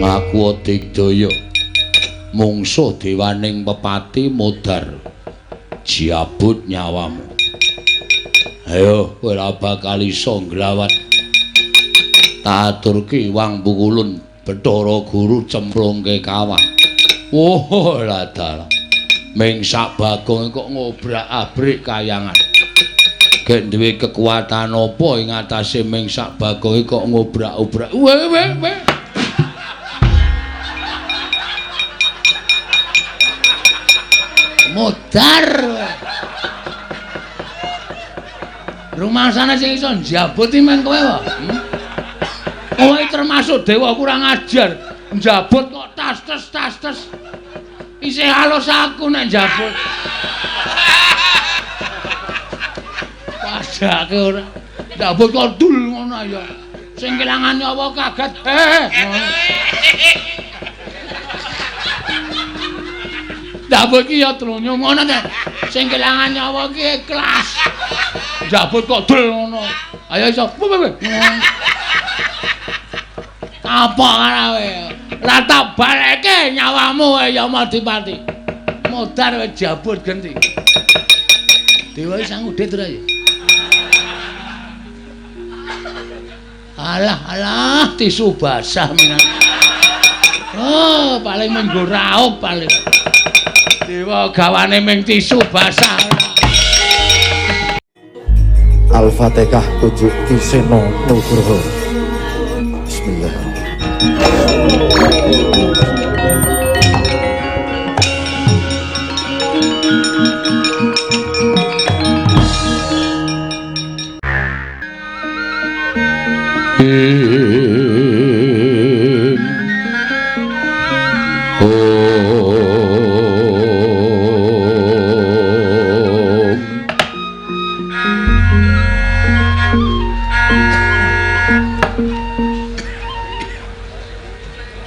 Ngaku digdaya. Mungsuh dewaning pepati modar. Jabut nyawamu. Ayo kowe ora bakal iso nglawan. Tak aturke wang pukulun Bathara Guru cemplungke kawah. Wah, lah dalah. Ming sak Bagong kok ngobrak-abrik kayangan. Gek duwe kekuatan apa ing atase ming sak Bagong kok ngobrak-obrak. Weh weh weh. Modar. Rumangsane sing iso njabut iki men kowe wae. Kowe termasuk dewa kurang ajar. Njabut kok tas-tes tas-tes. Isih halus aku nek njabut. Padake ora. Njabut kok dul ngono ya. Sing kelangan nyawa kaget. Njabut ki ya trunyo ngono nek sing kelangan nyawa ki ikhlas. Njabut kok dul ngono. Ayo iso. Apa karawe? Lah tak baleke nyawamu Yamadipati. Modar wis jabut genti. Dewa iki sang udit ora ya? Alah alah tisu basah minan. Oh, paling minggu raup paling. Dewa gawane ming tisu basah. Al-Fatihah tujuk Ki Seno Nugroho. Bismillah.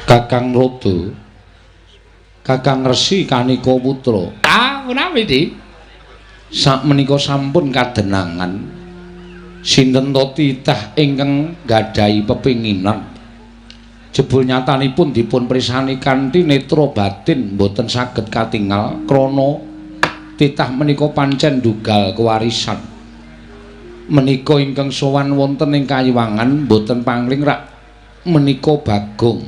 Kakang Rodo, Kakang Resi Kanika Putra. Ah, menawi, Dik? Sakmenika sampun kadenangan sinten to titah ingkang nggadahi pepinginan. Jebul nyatanipun dipun pirsani kanthi netra batin mboten saged katingal krana titah menika pancen ndugal kewarisan. Menika ingkang sowan wonten ing kayiwangan mboten pangling rak menika Bagong,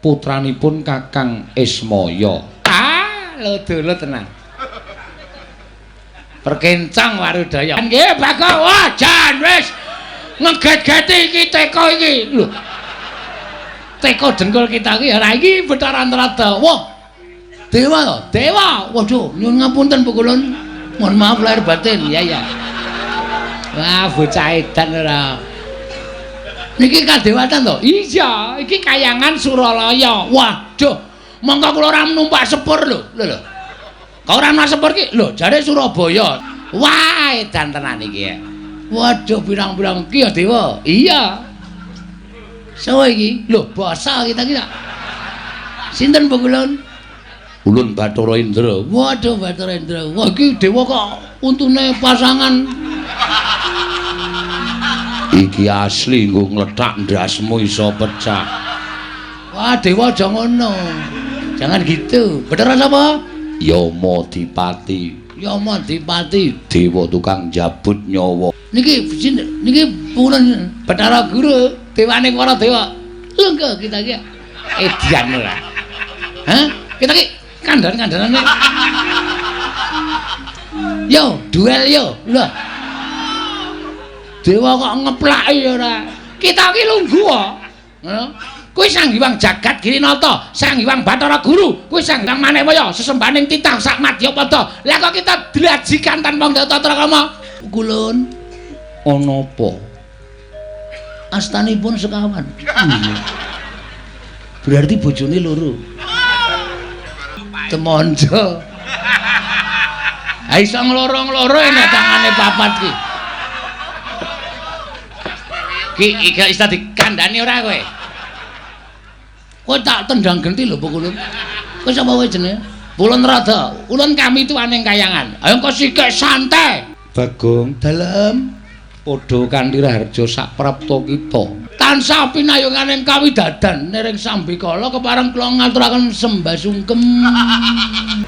putranipun Kakang Ismaya. Ah, lho tenan. Perkencang Warudaya. Nggih, Bagong. Wah, jan wis ngeget-geti iki teko iki. Lho. Teko dengkul kita iki ora iki Bathara Antarada. Wah. Dewa to? Dewa. Waduh, nyuwun ngapunten Pukulun. Mohon maaf lahir batin. Ya ya. Wah, bocah edan ora. Niki kadewatan to? Iya, iki kayangan Suralaya. Waduh, mongko kula ora numpak sepur lho. Lho lho. Kok ora numpak sepur iki? Lho, jare Surabaya. Wah, edan tenan iki. Waduh, pirang-pirang iki ya dewa. Iya. Sawa iki? Lho, basa kita iki. Sinten Pukulun? Ulun Bathara Indra. Waduh, Bathara Indra. Wah, iki dewa kok untune pasangan. Iki asli nggo nglethak ndasmu iso pecah. Wah, dewa aja ngono. Jangan gitu. Bathara sapa? Yamadipati. Yamadipati, dewa tukang jabut nyawa. Niki niki purun Bathara Guru, dewane para dewa. Lho kita iki edian ora. Hah? Kita iki kandhan-kandhanane. Yo, duel yo. Lho. Dewa kok ngeplaki ora. Kita iki lungguh kok. Ngono. Kuwi Sang Hyang Jagat Girinata, Sang Hyang Bathara Guru, kuwi Sang Hyang Manewaya, sesembahaning titah sak madyapada. Lah kok kita dilajikan tanpa tata krama? Kulun. Ana apa? Astanipun sekawan. Berarti bojone loro. Temonjo. Ha iso ngloro-ngloro nek tangane papat ki. Ki iki iso dikandhani ora kowe? Kowe tak tendang genti lho Pukulun. Kowe sapa kowe jenenge? Ulun Rada. Ulun kami tuaning kayangan. Ayo kok sikik santai. Bagong dalem padha kanthi raharja sak prapta kita. Tansah pinayunganing kawidadan nering sambikala kepareng kula ngaturaken sembah sungkem.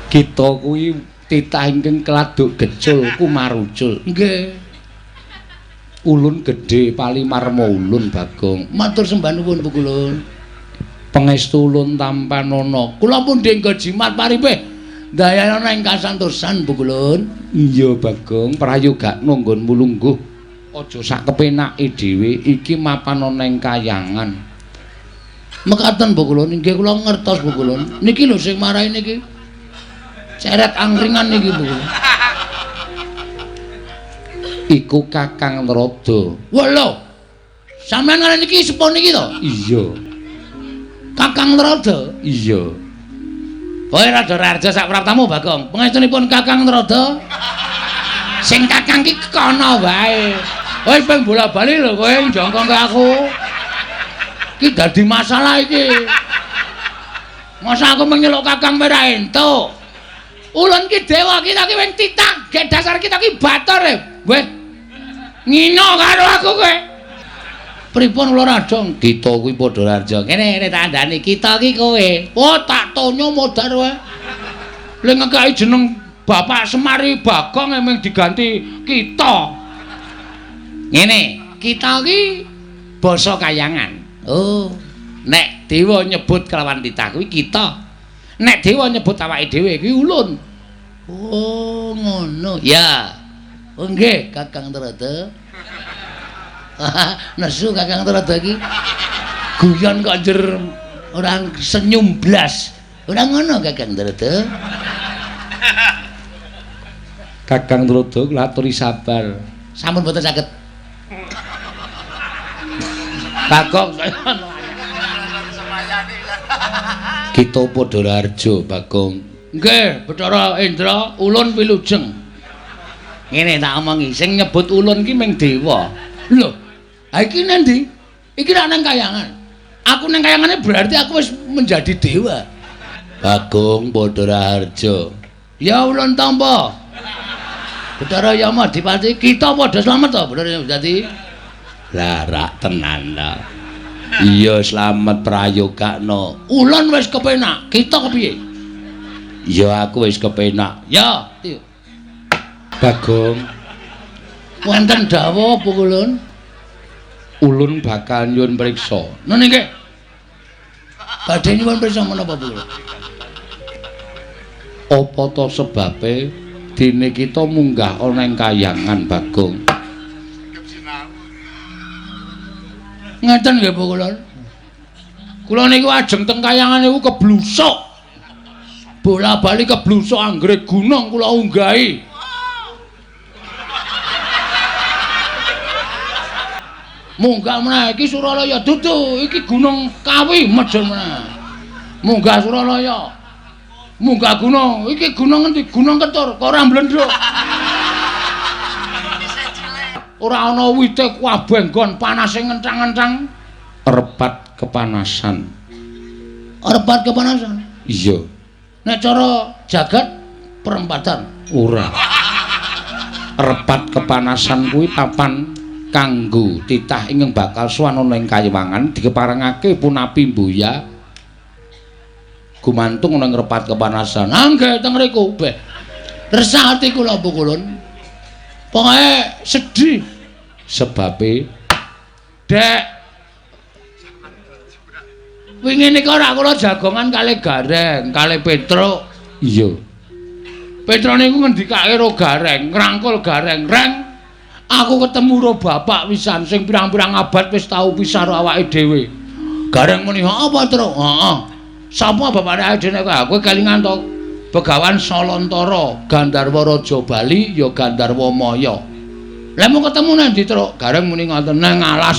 Kita kuwi titah ingkang keladuk gecul kumarucul. Nggih. Ulun gedhe palimarma ulun Bagong. Matur sembah nuwun Pukulun. Pangestu ulun tampanana. Kula pun dengga jimat paripih ndayana ing kasantosan Pukulun. Iya Bagong, prayogakno nggonmu lungguh. Aja sak kepenake dhewe, iki mapan ana ing kayangan. Mekaten Pukulun, nggih kula ngertos Pukulun. Niki lho sing marai niki. Ceret angkringan niki Pukulun. Iku Kakang Narada. Wah lho. Sampeyan ngene niki sepuh niki to? Iya. Kakang Narada? Iya. Kowe rada raja sak praptamu Bagong. Pangestunipun Kakang Narada. Sing kakang ki kono wae. Kowe ping bola-bali lho kowe njongkong ke aku. Ki dadi masalah iki. Masa aku menyeluk kakang ora entuk. Ulun ki dewa, kita ki wing titah, gek dasar kita ki bator e. Weh. Ngino karo aku kowe. Pripun kula raja? Kita kuwi padha raja. Kene ngene tak andani, kita ki kowe. Oh, tak tonyo modar wae. Le ngekeki jeneng Bapak Semari Bagong emang diganti kita. Ngene, kita ki basa kayangan. Oh, nek dewa nyebut kelawan titah kuwi kita. Nek dewa nyebut awake dhewe kuwi ulun. Oh, ngono. Ya. Oh nggih, Kakang Narada. Nesu Kakang Narada iki. Guyon kok njer ora senyum blas. Ora ngono Kakang Narada. Kakang Narada kula aturi sabar. Sampun boten saged. Bagong saya. Kita padha raharja Bagong. Nggih, Bathara Indra, ulun wilujeng. Ngene tak omongi, sing nyebut ulun ki ming dewa. Lho, ha iki nang ndi? Iki rak nang kayangan. Aku nang kayangane berarti aku wis menjadi dewa. Bagong padha raharja. Ya ulun tampa. Bathara Yama Adipati, kita padha slamet to, Bathara Yama Adipati. Lah rak tenan ta. Iya slamet prayogakno. Ulun wis kepenak, kita kepiye? Ya aku wis kepenak. Ya, Bagong. Wonten dawuh apa ulun? Ulun bakal nyuwun priksa. Nene nggih. Badhe nyuwun priksa menapa Pukulun? Apa ta sebabe dene kita munggah ana ing kayangan Bagong? Ngeten nggih Pukulun. Kula niku ajeng teng kayangan niku keblusuk. Bola-bali keblusuk anggere gunung kula unggahi. Munggah meneh iki Suralaya dudu, iki Gunung Kawi medhun meneh. Munggah Suralaya. Munggah gunung, iki gunung endi? Gunung Ketur, kok ora mblendhuk. Ora ana wite kabeh nggon panase ngencang-ngencang. Repat kepanasan. Repat kepanasan? Iya. Nek cara jagat perempatan. Ora. Repat kepanasan kuwi papan kanggo titah ingkang bakal sowan ana ing kayiwangan dikeparengake punapi mbuya gumantung ana ing repat kepanasan. Ah nggih teng mriku. Beh. Resah ati kula Pukulun. Pokoke sedih sebabe Dek wingi nika ora kula jagongan kalih Gareng, kalih Petruk. Iya. Petruk niku ngendikake ro Gareng, ngrangkul Gareng, "Reng, aku ketemu ro bapak wisan sing pirang-pirang abad wis tau pisah ro awake dhewe." Gareng muni, "Apa, Truk?" "Heeh." "Sapa bapake awake dhewe nek kowe kelingan to?" Begawan Salantara, Gandharwa Raja Bali ya Gandharwa Maya. Lah mau ketemu nang ndi, Truk? Gareng muni ngoten, "Nang alas."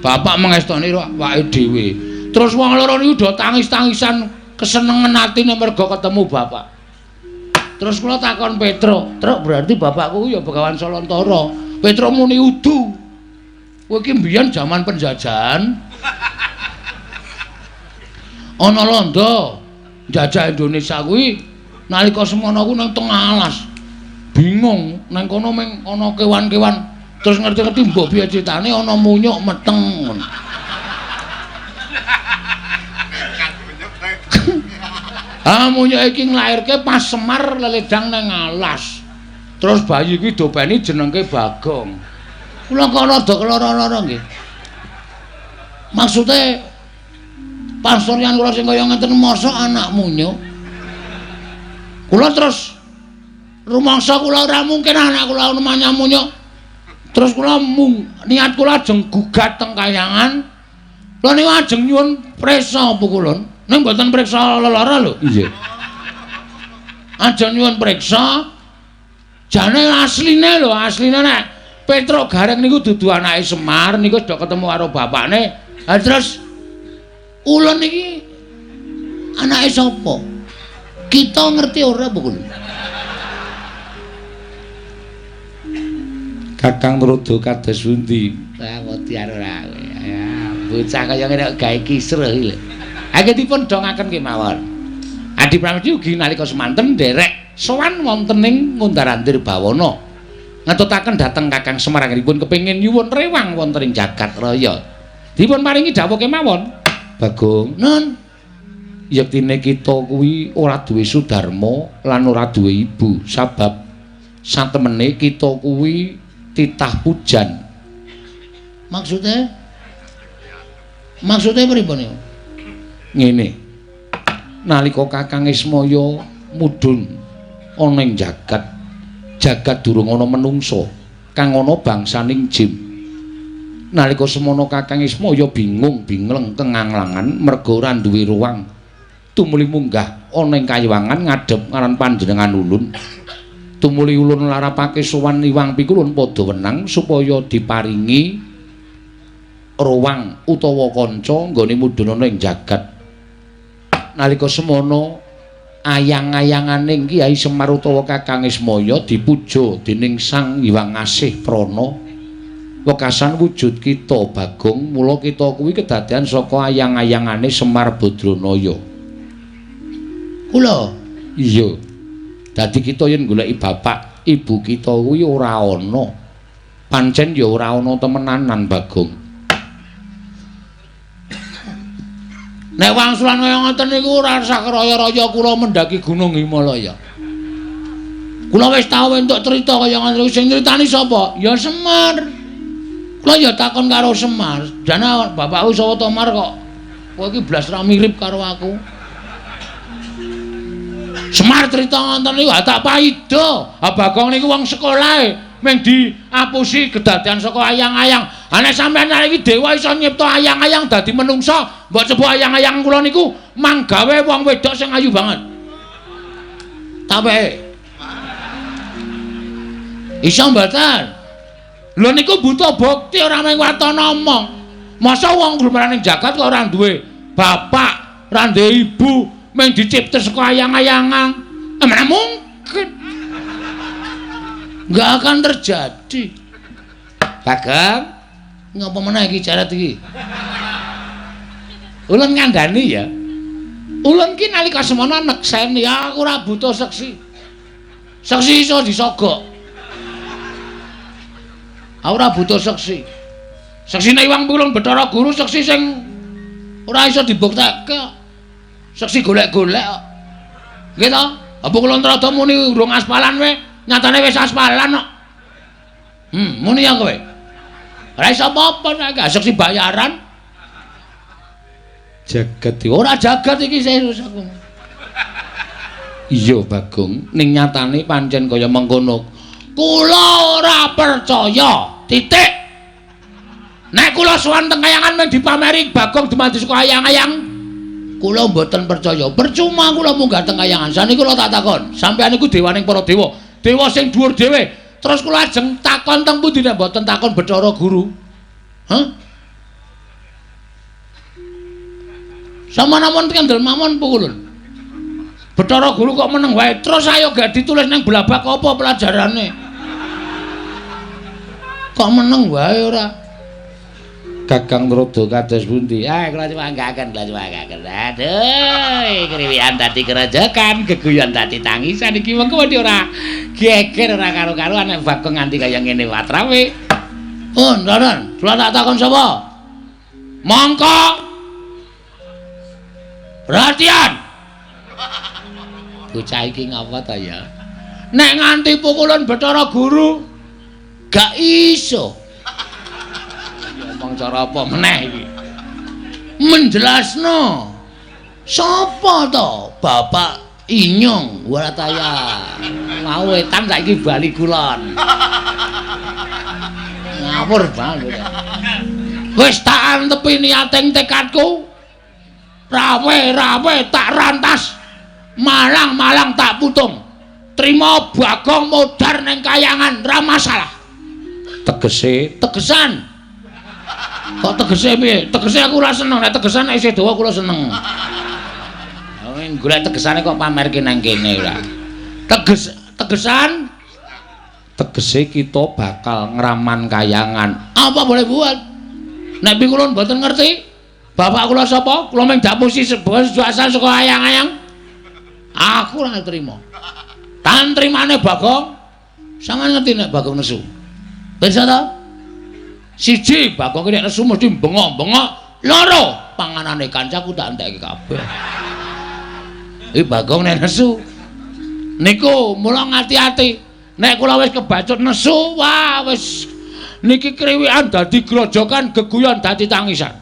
Bapak mengestoni ro awake dhewe. Terus wong loro niku do tangis-tangisan kesenengan atine mergo ketemu bapak. Terus kula takon Petruk, "Truk, berarti bapakku ya Begawan Salantara." Petruk muni, "Udu. Kowe iki mbiyen jaman penjajahan. Ana londo njajah Indonesia kuwi nalika semono ku nang tengah alas. Bingung, nang kono mung ana kewan-kewan. Terus ngerti-ngerti mbok piye critane ana munyuk meteng." Ah munyuk iki nglairke pas Semar leledang nang alas. Terus bayi iki dopeni jenengke Bagong. Kula kok rada keloro-loro nggih. Maksude pasuryan kula sing kaya ngeten mosok anak munyuk. Kula terus rumangsa kula ora mungkin anak kula namanya munyuk. Terus kula niat kula ajeng gugat teng kayangan. Kula niku ajeng nyuwun priksa pukulun. Ning mboten priksa lelara lho. Nggih. Ajeng nyuwun priksa. Jane asline lho, asline nek Petruk Gareng niku dudu anake Semar niku wis do ketemu karo bapakne. Ha terus ulun iki anake sapa? Kita ngerti ora pukulun? Kakang Truda kados pundi? Ah wedi ora. Ya, bocah kaya ngene kok gawe kisruh iki lho. Anggen dipun dongaken kemawon. Adi Pramesti ugi nalika semanten nderek sowan wonten ing Ngundar-andir Bawana. Ngetutaken dhateng Kakang Semar anggenipun kepengin nyuwun rewang wonten ing jagat raya. Dipun paringi dawuh kemawon. Bagong, Nun, yektine kita kuwi ora duwe sudarma lan ora duwe ibu sabab satemene kita kuwi titah pujan. Maksude? Maksude pripun niku? Ngene. Nalika Kakang Ismaya mudhun ana ing jagat, jagat durung ana menungsa kang ana bangsaning jim. Nalika semono Kakang Ismaya bingung bingleng kenganglangan merga ora duwe ruang. Tumuli munggah ana ing kayiwangan ngadhep ngaran panjenengan ulun. Tumuli ulun larapake sowan Iwang Pikulun padha wenang supaya diparingi ruang utawa kanca nggone mudhun ana ing jagat. Nalika semono ayang-ayanganing Kyai Semar utawa Kakang Ismaya dipuja dening Sang Hyang Asih Prana. Wekasan wujud kita Bagong, mula kita kuwi kedadean saka ayang-ayangane Semar Badranaya. Kula? Iya. Dadi kita yen goleki bapak, ibu kita kuwi ora ana. Pancen ya ora ana temenanan Bagong. Nek wangsulan kaya ngoten niku ora usah raya-raya kula mendaki Gunung Himalaya. Kula wis tau entuk crita kaya ngoten niku, sing nyritani sapa? Ya Semar. Kula ya takon karo Semar, "Jane bapakku sapa to Mar kok kowe iki blas ra mirip karo aku?" Semar crita ngoten niku tak paida. Ha Bagong niku wong sekolahe mung diapusi kedadean saka ayang-ayang. Ha nek sampeyan iki dewa iso nyipta ayang-ayang dadi menungsa, mbok coba ayang-ayang kula niku manggawe wong wedok sing ayu banget. Tape. Iso mboten? Lho niku butuh bukti ora mung waton omong. Masa wong glumaran ing jagat kok ora duwe bapak, ora duwe ibu, mung dicipta saka ayang-ayangan. Mana mungkin. Enggak akan terjadi. Bagong, ngapa meneh iki jarat iki? Ulun ngandani ya. Ulun ki nalika semono nekseni aku ora butuh seksi. Seksi iso disogok. Aku ora butuh seksi. Seksine Iwang Pulung Bathara Guru seksi sing ora iso dibuktekke. Seksi golek-golek kok. Nggih to? Apa kula nrada muni urung aspalan we, nyatane wis aspalan kok. Muni ya kowe. Ora iso apa-apa nek seksi bayaran. Jagat ora jagat iki serius aku. Iya Bagong, ning nyatane pancen kaya mengkono. Kula ora percaya. Titik. Nek kula sowan teng kayangan men dipameri Bagong dumadi saka ayang-ayang, kula mboten percaya. Percuma kula munggah teng kayangan. Saniki kula tak takon, sampeyan niku dewaning para dewa, dewa sing dhuwur dhewe. Terus kula ajeng takon teng pundi nek mboten takon Bathara Guru? Hah? Sama namun kendel mawon pukulun. Bathara Guru kok meneng wae. Terus ayo gak ditulis nang blabak apa pelajarane? Kok meneng wae ora? Kakang Truda kados pundi? Ah, kula nyuwanggaken, kula nyuwanggaken. Aduh, kriwikan dadi kerojokan, geguyon dadi tangisan iki mengko wedi ora geger ora karo-karuan nek Bagong nganti kaya ngene watrawe. Oh, Ndaren, kula tak takon sapa? Mongko Perhatian. Bocah iki ngapa ta ya? Nek nganti pukulan Bathara Guru gak iso. Ya omong cara apa meneh iki? Menjelasno. Sapa to Bapak Inyong Warataya? Mau wetan saiki bali kulon. Ngawur banget. Wis tak antepi niating tekadku. Rawe-rawe tak rantas. Malang-malang tak putung. Trima Bagong modar ning kayangan ra masalah. Tegese tegesan. Kok tegese piye? Tegese aku ora seneng, nek tegesan nek isih dawa kula seneng. Golek tegesane kok pamerke nang kene ora. Tegesan tegese kita bakal ngraman kayangan. Apa boleh buat? Nek kula mboten ngerti, bapak kula sapa? Kula mung dapusi sebuah asal saka ayang-ayang. Aku ora trima. Tan trimane Bagong. Sampeyan ngerti nek Bagong nesu. Pirsa ta? Siji, Bagong nek nesu mesti bengok-bengok. Loro, panganane kancaku tak entekke kabeh. Iki Bagong nek nesu. Niku mula ngati-ati. Nek kula wis kebacut nesu, wah wis niki kriwikan dadi grojokan, geguyon dadi tangisan.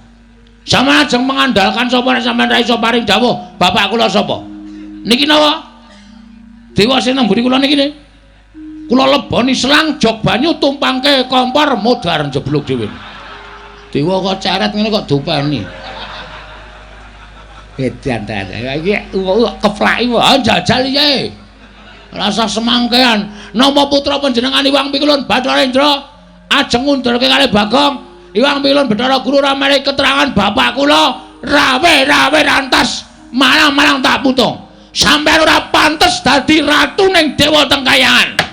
Sampeyan ajeng mengandalkan sapa nek sampeyan ra iso paring dawuh, bapak kula sapa? Niki napa? Dewa sing nang mburi kula niki ne. Kula leboni selang jog banyu tumpangke kompor modar njeblug dhewe. Dewa kok ceret ngene kok dopeni. Edan ta. Iki keplaki wae jajal piye. Rasa semangkean. Napa putra panjenengan Iwang Pikulun Bathara Indra ajeng ngundurke kalih Bagong. Iwang Pikulun Bathara Guru ora menehi keterangan bapak kula rawe-rawe rantas malang-malang tak putung. Sampeyan ora pantes dadi ratu ning dewa teng kayangan.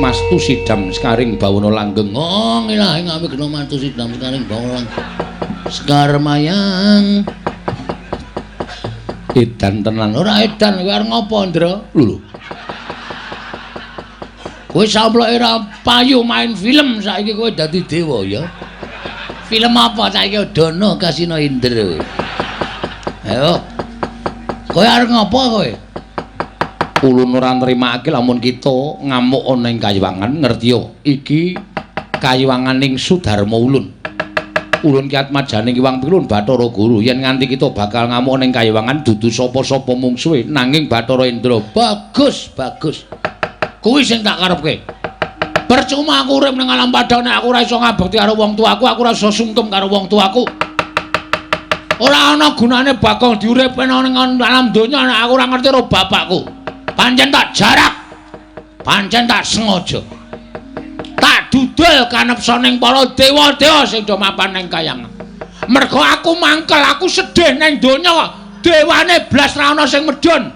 Mastu sidam sekaring bawana langgeng. Oh, ilahi ngawi gena mastu sidam sekaring bawana langgeng. Sekar mayang. Edan tenan. Ora edan kowe arep ngopo, Ndra? Lho. Kowe samploke ora payu main film saiki kowe dadi dewa ya. Film apa saiki Dono Kasino Indra. Ayo. Kowe arep ngopo kowe? Ulun ora nrimake lamun kita ngamuk ana ing kayiwangan, ngertiya iki kayiwanganing Sudarma ulun. Ulun ki atmajane Iwang Pilun Bathara Guru yen nganti kita bakal ngamuk ana ing kayiwangan dudu sapa-sapa mungsuhe nanging Bathara Indra. Bagus, bagus. Kuwi sing tak karepke. Percuma aku urip ning alam padang nek aku ora iso ngabekti karo wong tuaku, aku ora iso sungkem karo wong tuaku. Ora ana gunane Bagong diuripke ning alam donya nek aku ora ngerti karo bapakku. Pancen tak jarak, pancen tak sengaja, tak dudul kanepsaning para dewa-dewa sing do mapan ning kayangan. Mergo aku mangkel, aku sedih ning donya, dewane blas ra ana sing medhun.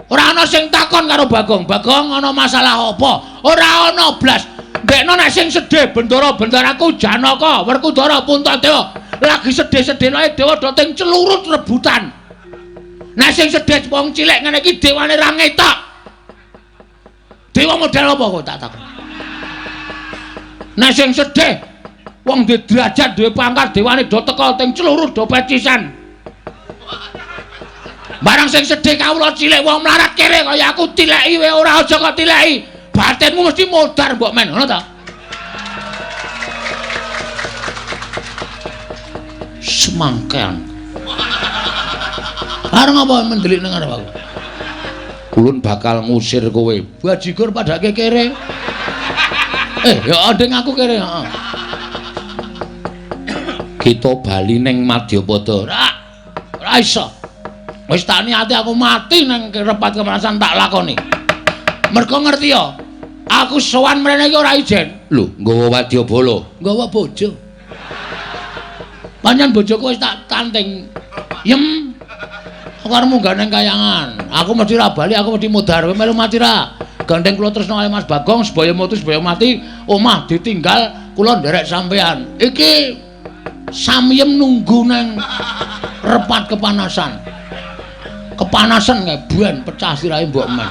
Ora ana sing takon karo Bagong. Bagong ana masalah apa? Ora ana blas. Ndekno nek sing sedih bendara-bendaraku Janaka, Werkudara, Puntadewa lagi sedih-sedihne dewa do ting celurut rebutan. Nek sing sedih wong cilik ngene iki dewane ra ngetok. Dewa model apa kok tak takon. Nek sing sedih wong duwe derajat, duwe pangkat, dewane do teka teng celurut do pecisan. Barang sing sedih kawula cilik wong mlarat kere kaya aku tileki wae ora aja kok tileki. Batinmu mesti modar mbok men, ngono ta? Semangkean. Arep ngapa mendelik nang arep aku? Ulun bakal ngusir kowe. Bajigur padake kere. Ya nding aku kere, heeh. Kita bali ning Madyapada. Ora. Ora iso. Wis tak niati aku mati nang repat kemerasan tak lakoni. Mergo ngerti ya, aku sowan mrene iki ora ijen. Lho, nggawa wadyabala, nggawa bojo. Pancen bojoku wis tak tanting. Yem. Aku arep munggah nang kayangan. Aku mesti ra bali, aku mesti mudhar. Kowe melu mati ra? Gandeng kula tresna kali Mas Bagong, sebaya mutu sebaya mati, omah ditinggal Kula nderek sampean. Iki samyem nunggu nang repat kepanasan. Kepanasan kae ben pecah sirahe mbok men.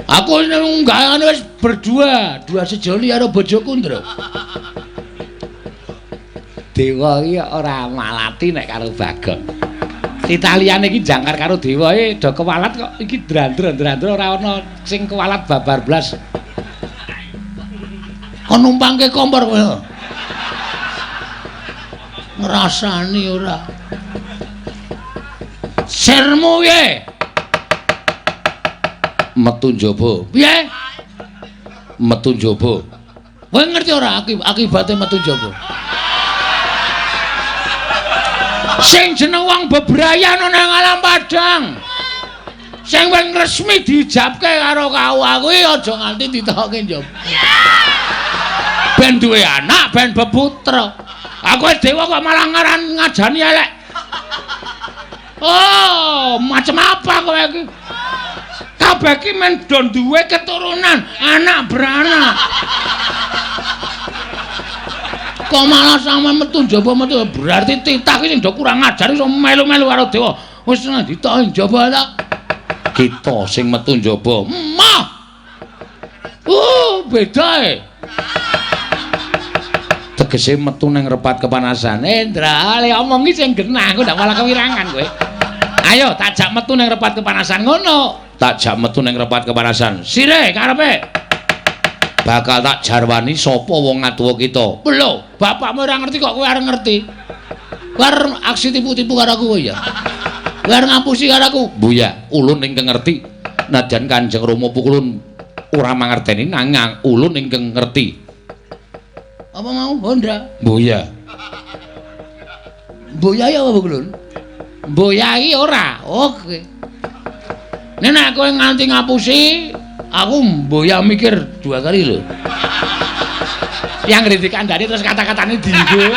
Aku nunggakane wis berdua, dua sejoli karo bojoku, Ndra. Dewa iki ora malati nek karo Bagong. Titaliane iki jangkar karo dewa e do kewalat kok iki drandra-drandra ora ana sing kewalat babar blas. Kon numpangke kompor kowe. Ngrasani ora. Sirmu piye? Metu njaba. Piye? Metu njaba. Kowe ngerti ora akibate metu njaba? Sing jeneng wong bebrayan ana nang alam padang. Sing wis resmi diijabke karo KUA kuwi aja nganti ditokke njaba. Ben duwe anak, ben beputra. Aku dewa kok malah ngaran ngajani elek. Oh, macam apa kowe iki? Kabeh iki men do duwe keturunan, anak beranak. Kok malah sampe metu njaba metu berarti titah iki sing do kurang ajar iso melu-melu karo dewa. Wis ditoki njaba ta. Kita sing metu njaba. Mah. Beda e. Tegese metu nang repat kepanasan. Endra, le omong iki sing genah, aku ndak malah kewirangan kowe. Ayo tak jak metu nang repat kepanasan ngono. Tak jak metu nang repat kepanasan. Sire karepe. Bakal tak jarwani sapa wong atuwa kita. Lho, bapakmu ora ngerti kok kowe arep ngerti. Kowe arep aksi tipu-tipu karo aku kowe ya. Kowe arep ngapusi karo aku. Buya, ulun ingkang ngerti. Najan Kanjeng Rama pukulun ora mangerteni nanging ulun ingkang ngerti. Apa mau Honda? Buya. Buya ya apa Kulun? Buya iki ora. Oke. Nek nek kowe nganti ngapusi, aku mboya mikir dua kali lho. Yang ngerti kandhane terus kata-katane dienggo.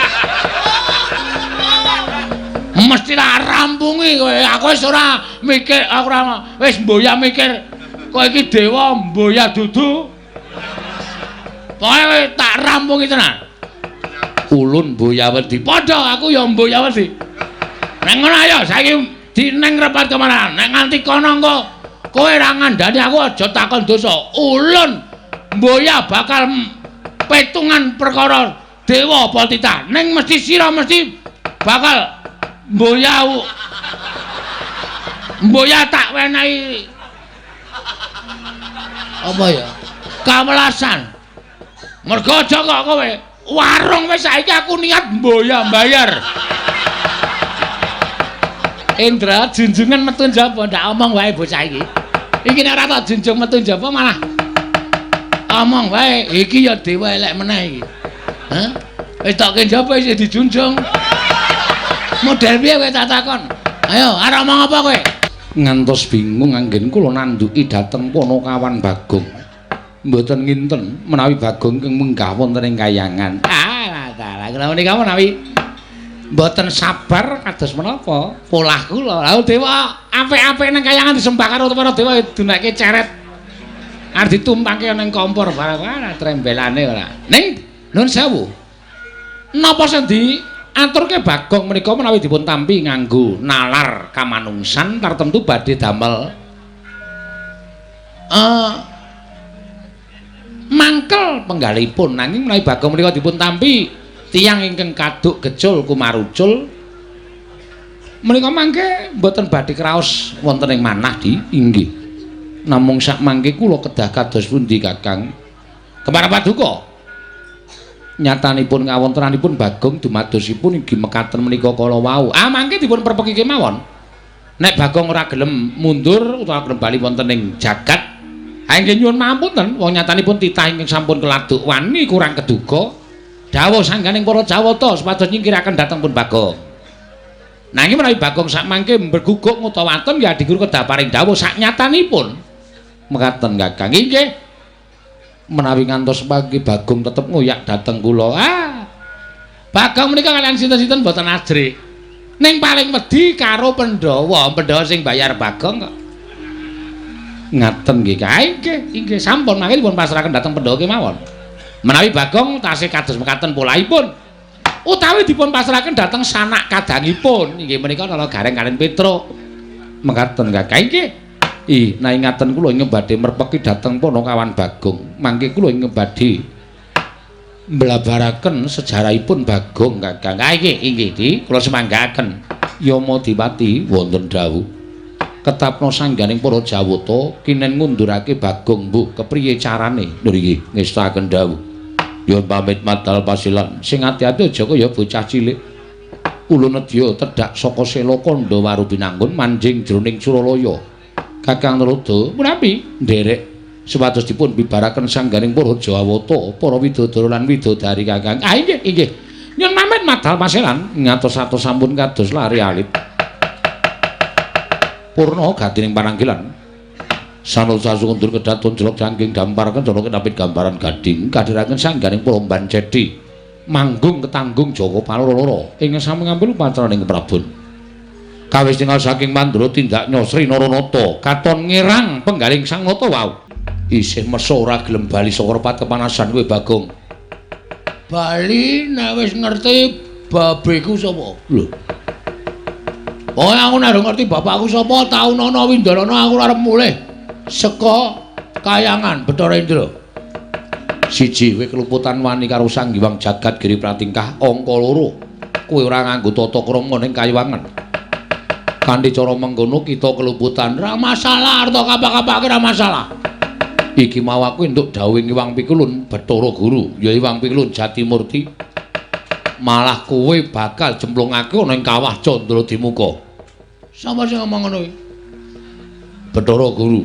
Mesti tak rampungi kowe. Aku wis ora mikir, aku ora wis mboya mikir kowe iki dewa mboya dudu. Pokoke tak rampungi tenan. Ulun mboya wedi. Padha aku ya mboya wedi. Nek ngono ayo saiki dineng repat kemana? Nek nganti kono engko kowe ora ngandani aku aja takon dosa. Ulun mboya bakal petungan perkara dewa apa titah. Ning mesti sira mesti bakal mboya mboya tak wenehi apa ya? Kawelasan. Mergo aja kok kowe warung wis saiki aku niat mboya mbayar. Indra junjungan metu njaba ndak omong wae bocah iki. Iki nek ora tak junjung metu njaba malah omong wae. Iki ya dewa elek meneh iki. Hah? Wis tokke njaba isih dijunjung. Model piye kowe tak takon? Ayo, arep omong apa kowe? Ngantos bingung anggen kula nandhuki dhateng Ponokawan Bagong. Mboten nginten menawi Bagong ingkang munggah wonten ing kayangan. Ah, dalah kula menika menawi mboten sabar kados menapa polah kula. Lha dewa apik-apik nang kayangan disembah karo para dewa dunake ceret. Arep ditumpangke nang kompor barang ora trembelane ora. Ning nuwun sewu. Napa sing diaturke Bagong menika menawi dipun tampi nganggo nalar kamanungsan tartemtu badhe damel mangkel penggalipun nanging menawi Bagong menika dipun tampi tiyang ingkang kaduk gecul kumarucul menika mangke mboten badhe kraos wonten ing manah di inggih. Namung sak mangke kula kedah kados pundi Kakang? Kemara paduka. Nyatanipun kawontenanipun Bagong dumadosipun inggih mekaten menika kala wau. Ah mangke dipun perpeki kemawon. Nek Bagong ora gelem mundur utawa gelem bali wonten ing jagat, inggih nyuwun pangapunten wong nyatanipun titah ingkang sampun keladuk wani kurang keduga. Dawuh sangganing para Jawata supados nyingkiraken dhateng pun Bagong. Nanging menawi Bagong sak mangke mberguguk ngutawaten ya adiguru kedah paring dawuh sak nyatanipun. Mekaten Kakang. Inggih. Menawi ngantos pagi Bagong tetep ngoyak dhateng kula. Ah. Bagong menika kalian sinten-sinten mboten ajrih. Ning paling wedi karo Pandhawa, Pandhawa sing bayar Bagong kok. Ngaten nggih. Inggih, inggih sampun mangke dipun pasrahaken dhateng Pandhawa kemawon. Menawi Bagong tasih kados mekaten polahipun utawi dipun pasrahaken dhateng sanak kadangipun inggih menika Nala Gareng kaliyan Petruk. Mekaten Kakang inggih. Ih, nah ingaten kula ingkang badhe merpeki dhateng Panakawan Bagong. Mangke kula ingkang badhe mblabaraken sejarahipun Bagong Kakang. Ah inggih, inggih Di, kula semanggaken. Yama Dipati wonten dawuh. Ketapna sangganing para Jawata kinen ngundurake Bagong mbuh kepriye carane? Lho nggih, ngestaken dawuh. Nyuwun pamit madal pasilan. Sing ati-ati aja kaya bocah cilik. Kula nedya tedhak saka sela kandha waru binanggun manjing jroning Suralaya. Kakang Narada menawi nderek supados dipun bibaraken sangganing para Jawata, para widodara lan widodari Kakang. Ah inggih, inggih. Nyuwun pamit madal pasilan ngatos-atos sampun kados lari alit. Purna gatining pananggilan. Sanosa sundur kedaton jelok jangking dampar kencana kinapit gambaran gading kadhiraken sangganing para Mbancedi. Manggung ketanggung Jaka Paloro-loro ing sami ngambil upacaraning Prabon. Kawis tingal saking Mandura tindak Nyosri Naranata katon ngirang penggaling Sang Nata wau. Isih mesa ora gelem bali saka repat kepanasan kowe Bagong. Bali nek wis ngerti babeku sapa? Lho. Pokoke aku nek ngerti bapakku sapa, taunana windarana aku arep mulih saka kayangan Bathara Indra. Siji, kowe keluputan wani karo Sang Hyang Jagat Giri Pratingkah. Angka loro, kowe ora nganggo tata krama ning kayuwangan. Kanthi cara mengkono kita keluputan ora masalah, arta kapak-kapake ora masalah. Iki mau aku entuk dawuhing Hyang Pikulun Bathara Guru, ya Hyang Pikulun Jatimurti. Malah kowe bakal jemplungake ana ing kawah Candra Dimuka. Sapa sing ngomong ngono kuwi? Bathara Guru.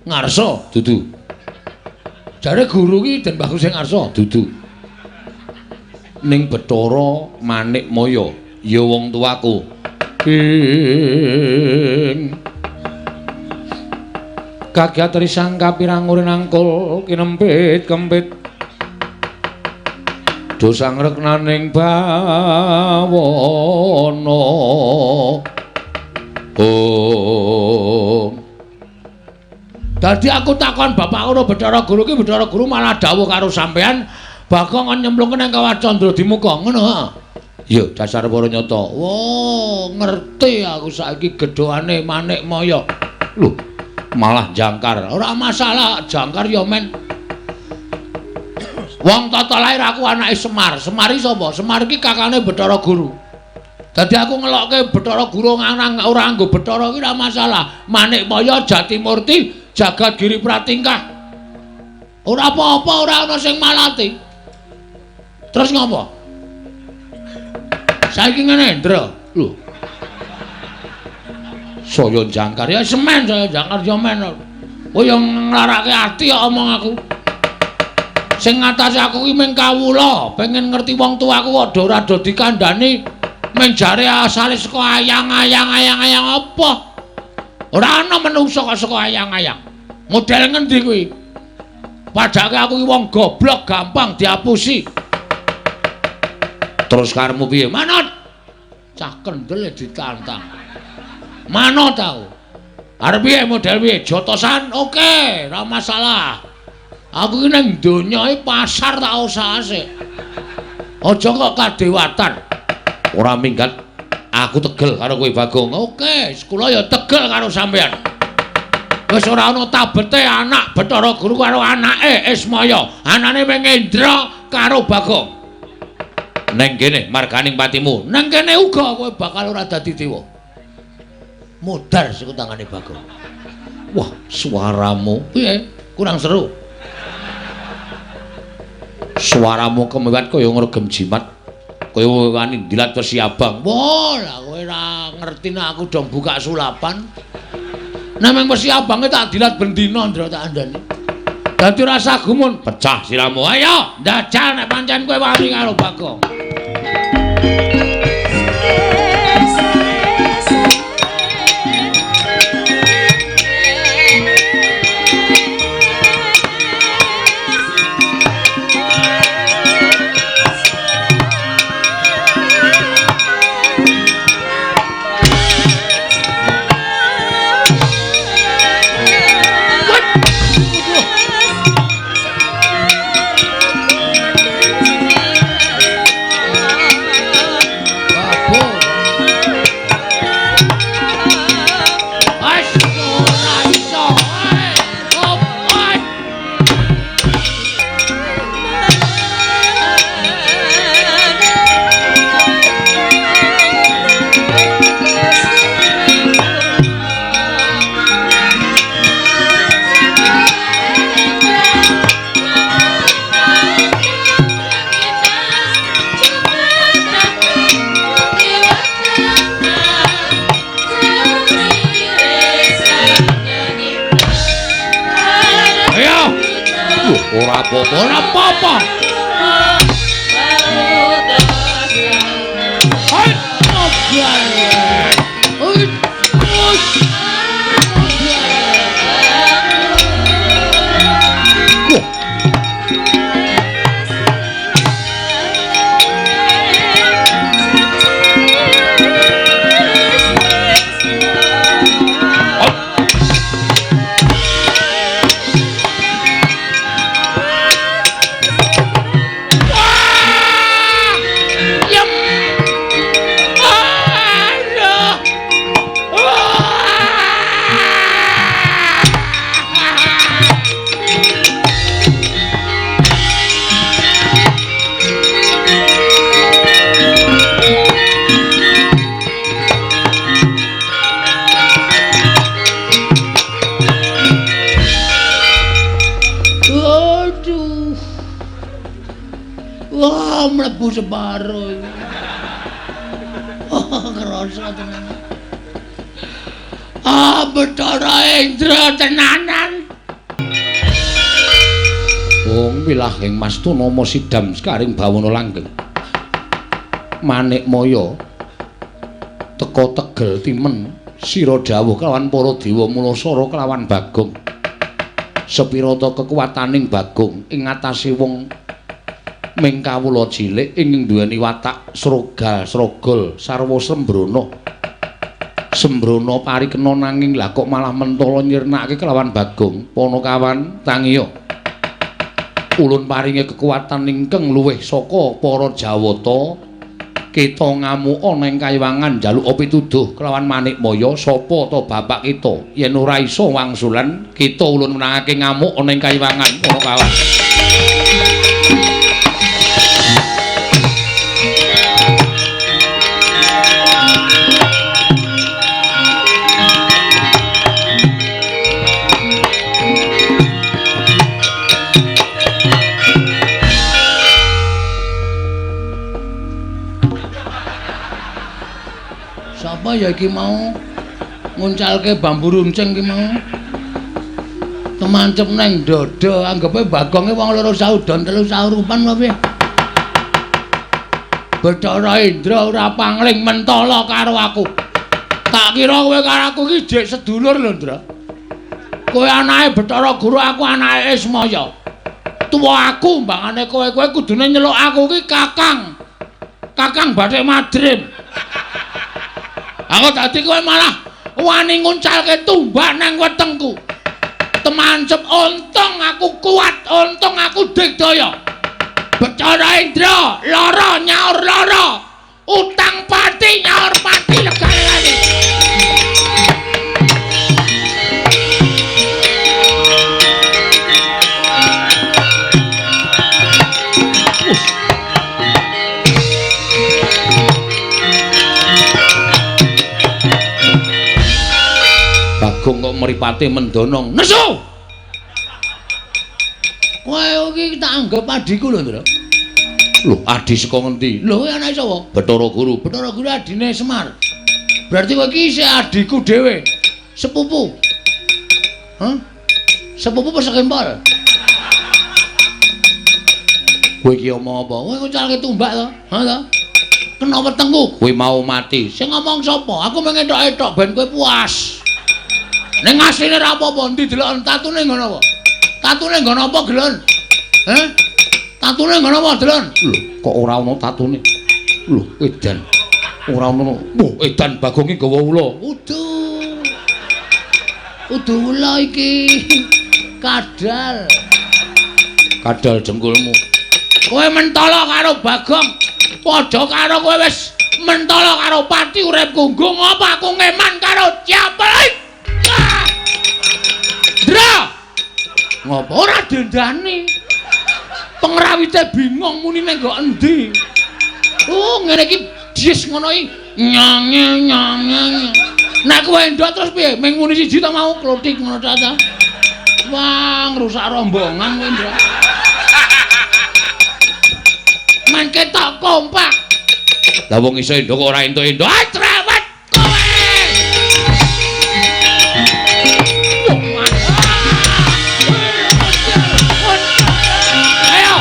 Ngarsa? Dudu. Jare guru ki Den Bagus sing ngarsa? Dudu. Ning Bathara Manik Maya, ya wong tuaku. Ing kagiat risang kapirang urin angkul kinempit kempit dosang reknaning bawana. Oh, dadi aku takon bapak ngono Bathara Guru ki, Bathara Guru malah dawuh karo sampean Bagong kon nyemplungke nang kawah Candra Dimuka ngono ha. Ya dasar para nyata. Wah, ngerti aku saiki gedhoane Manik Maya. Lho, malah jangkar. Ora masalah, jangkar ya men. Wong tata lahir aku anake Semar. Semar iki sapa? Semar iki kakane Bathara Guru. Dadi aku ngelokke Bathara Guru nganang ora nganggo Bathara iki ora masalah. Manik Maya Jatimurti Jagat Giri Pratingkah. Ora apa-apa, ora ana sing malati. Terus ngopo? Saiki ngene, Ndra. Lho. Saya jangkar ya semen, saya jangkar ya men. Kowe yo nglarake ati kok omong aku. Sing ngatasi aku ki mung kawula, pengen ngerti wong tuaku kok do ora do dikandhani men jare asale saka ayang-ayang-ayang-ayang apa? Ora ana menungsa kok saka ayang-ayang. Model ngendi kuwi? Padake aku ki wong goblok gampang diapusi. Terus karepmu piye? Manut. Cah kendel ditantang. Manut aku. Arep piye model piye? Jotosan oke, ora masalah. Aku ki ning donya iki pasar tak usahase. Aja kok kadewatan. Ora minggat. Aku tegel karo kowe Bagong. Oke, kula ya tegel karo sampean. Wis ora ana tabete anak Bathara Guru karo anake Ismaya. Anane mung Indra karo Bagong. Neng kene marganing patimu. Neng kene uga kowe bakal ora dadi dewa. Modar saka tangane Bagong. Wah, suaramu piye? Kurang seru. Suaramu kemewat kaya ngregem jimat. Kaya wani ndilat wesi abang. Wah, lah kowe ora ngerti nek aku dong buka sulapan. Nek mung wesi abange tak dilat bendina Ndra tak andani. Dadi ora usah gumun, pecah siramu. Ayo, ndajal nek pancen kowe wani karo Bagong. Ngopo? Hai, ngobar. Mlebu separo iki. Oh, kerasa tenan. Ah, Bathara Indra tenanan. Wong wilahing Mastuna sidam sekaring bawana langgeng. Manik Maya teka tegel timen sira dawuh kelawan para dewa Mulasara kelawan Bagong. Sepirata kekuwataning Bagong ing ngatasé wong ming kawula cilik ing duweni watak srogal srogol sarwa sembrana. Sembrana parikena nanging lah kok malah mentala nyirnake kelawan Bagong. Panakawan tangiya. Ulun paringi kekuatan ingkang luwih saka para Jawata. Kita ngamuka nang kayiwangan njaluk pituduh kelawan Manik Maya sapa ta bapak kita. Yen ora iso wangsulan kita ulun menangake ngamuk nang kayiwangan. Panakawan. Sapa ya iki mau nguncalke bambu runcing iki mau? Temancep nang dada, anggepe Bagonge wong loro saudon telu saurupan apa piye? Bathara Indra ora pangling mentala karo aku. Tak kira kowe karo aku iki jek sedulur lho, Ndra. Kowe anake Bathara Guru, aku anake Ismaya. Tuwa aku mbangane kowe, kowe kudune nyeluk aku iki Kakang. Kakang Bathik Madrim. Aku dadi kowe malah wani nguncalke tumbak nang wetengku. Temancep untung aku kuat, untung aku digdaya. Bathara Indra lara nyaur lara, utang pati nyaur pati legane. Bagong kok mripate mendonong. Nesu. Kowe iki tak anggap adhiku lho, Ndra. Lho, adhi saka ngendi? Lho, kowe anake sapa? Bathara Guru. Bathara Guru adine Semar. Berarti kowe iki isih adhiku dhewe. Sepupu. Hah? Sepupu apa sekempol? Kowe iki omong apa? Kowe nguncalke tumbak to? Ha to? Kena wetengku. Kowe mau mati. Sing ngomong sapa? Aku mung entok-entok ben kowe puas. Ning asline ora apa-apa, endi deloken tatune nggon apa? Tatune nggon apa, Gelon? Heh? Tatune nggon apa, Delon? Lho, kok ora ana tatune? Lho, edan. Ora ana. Wah, edan Bagong iki gawa ula. Udu. Udu ula iki. Kadal. Kadal jengkulmu. Kowe mentala karo Bagong. Padha karo kowe wis mentala karo pati uripku. Nggo ngopo aku ngeman karo Ciapel? Ndra. Ngopo ora dendani? Pengrawite bingung muni nang nggo endi. Oh, ngene iki dies ngono iki. Nyange nyange. Nek kowe endok terus piye? Ming muni siji ta mau klothik ngono ta ta. Wah, ngrusak rombongan kowe, Ndra. Men ketok kompak. Lah wong iso endok kok ora entuk-entuk. Ah, trawat kowe. Ayo,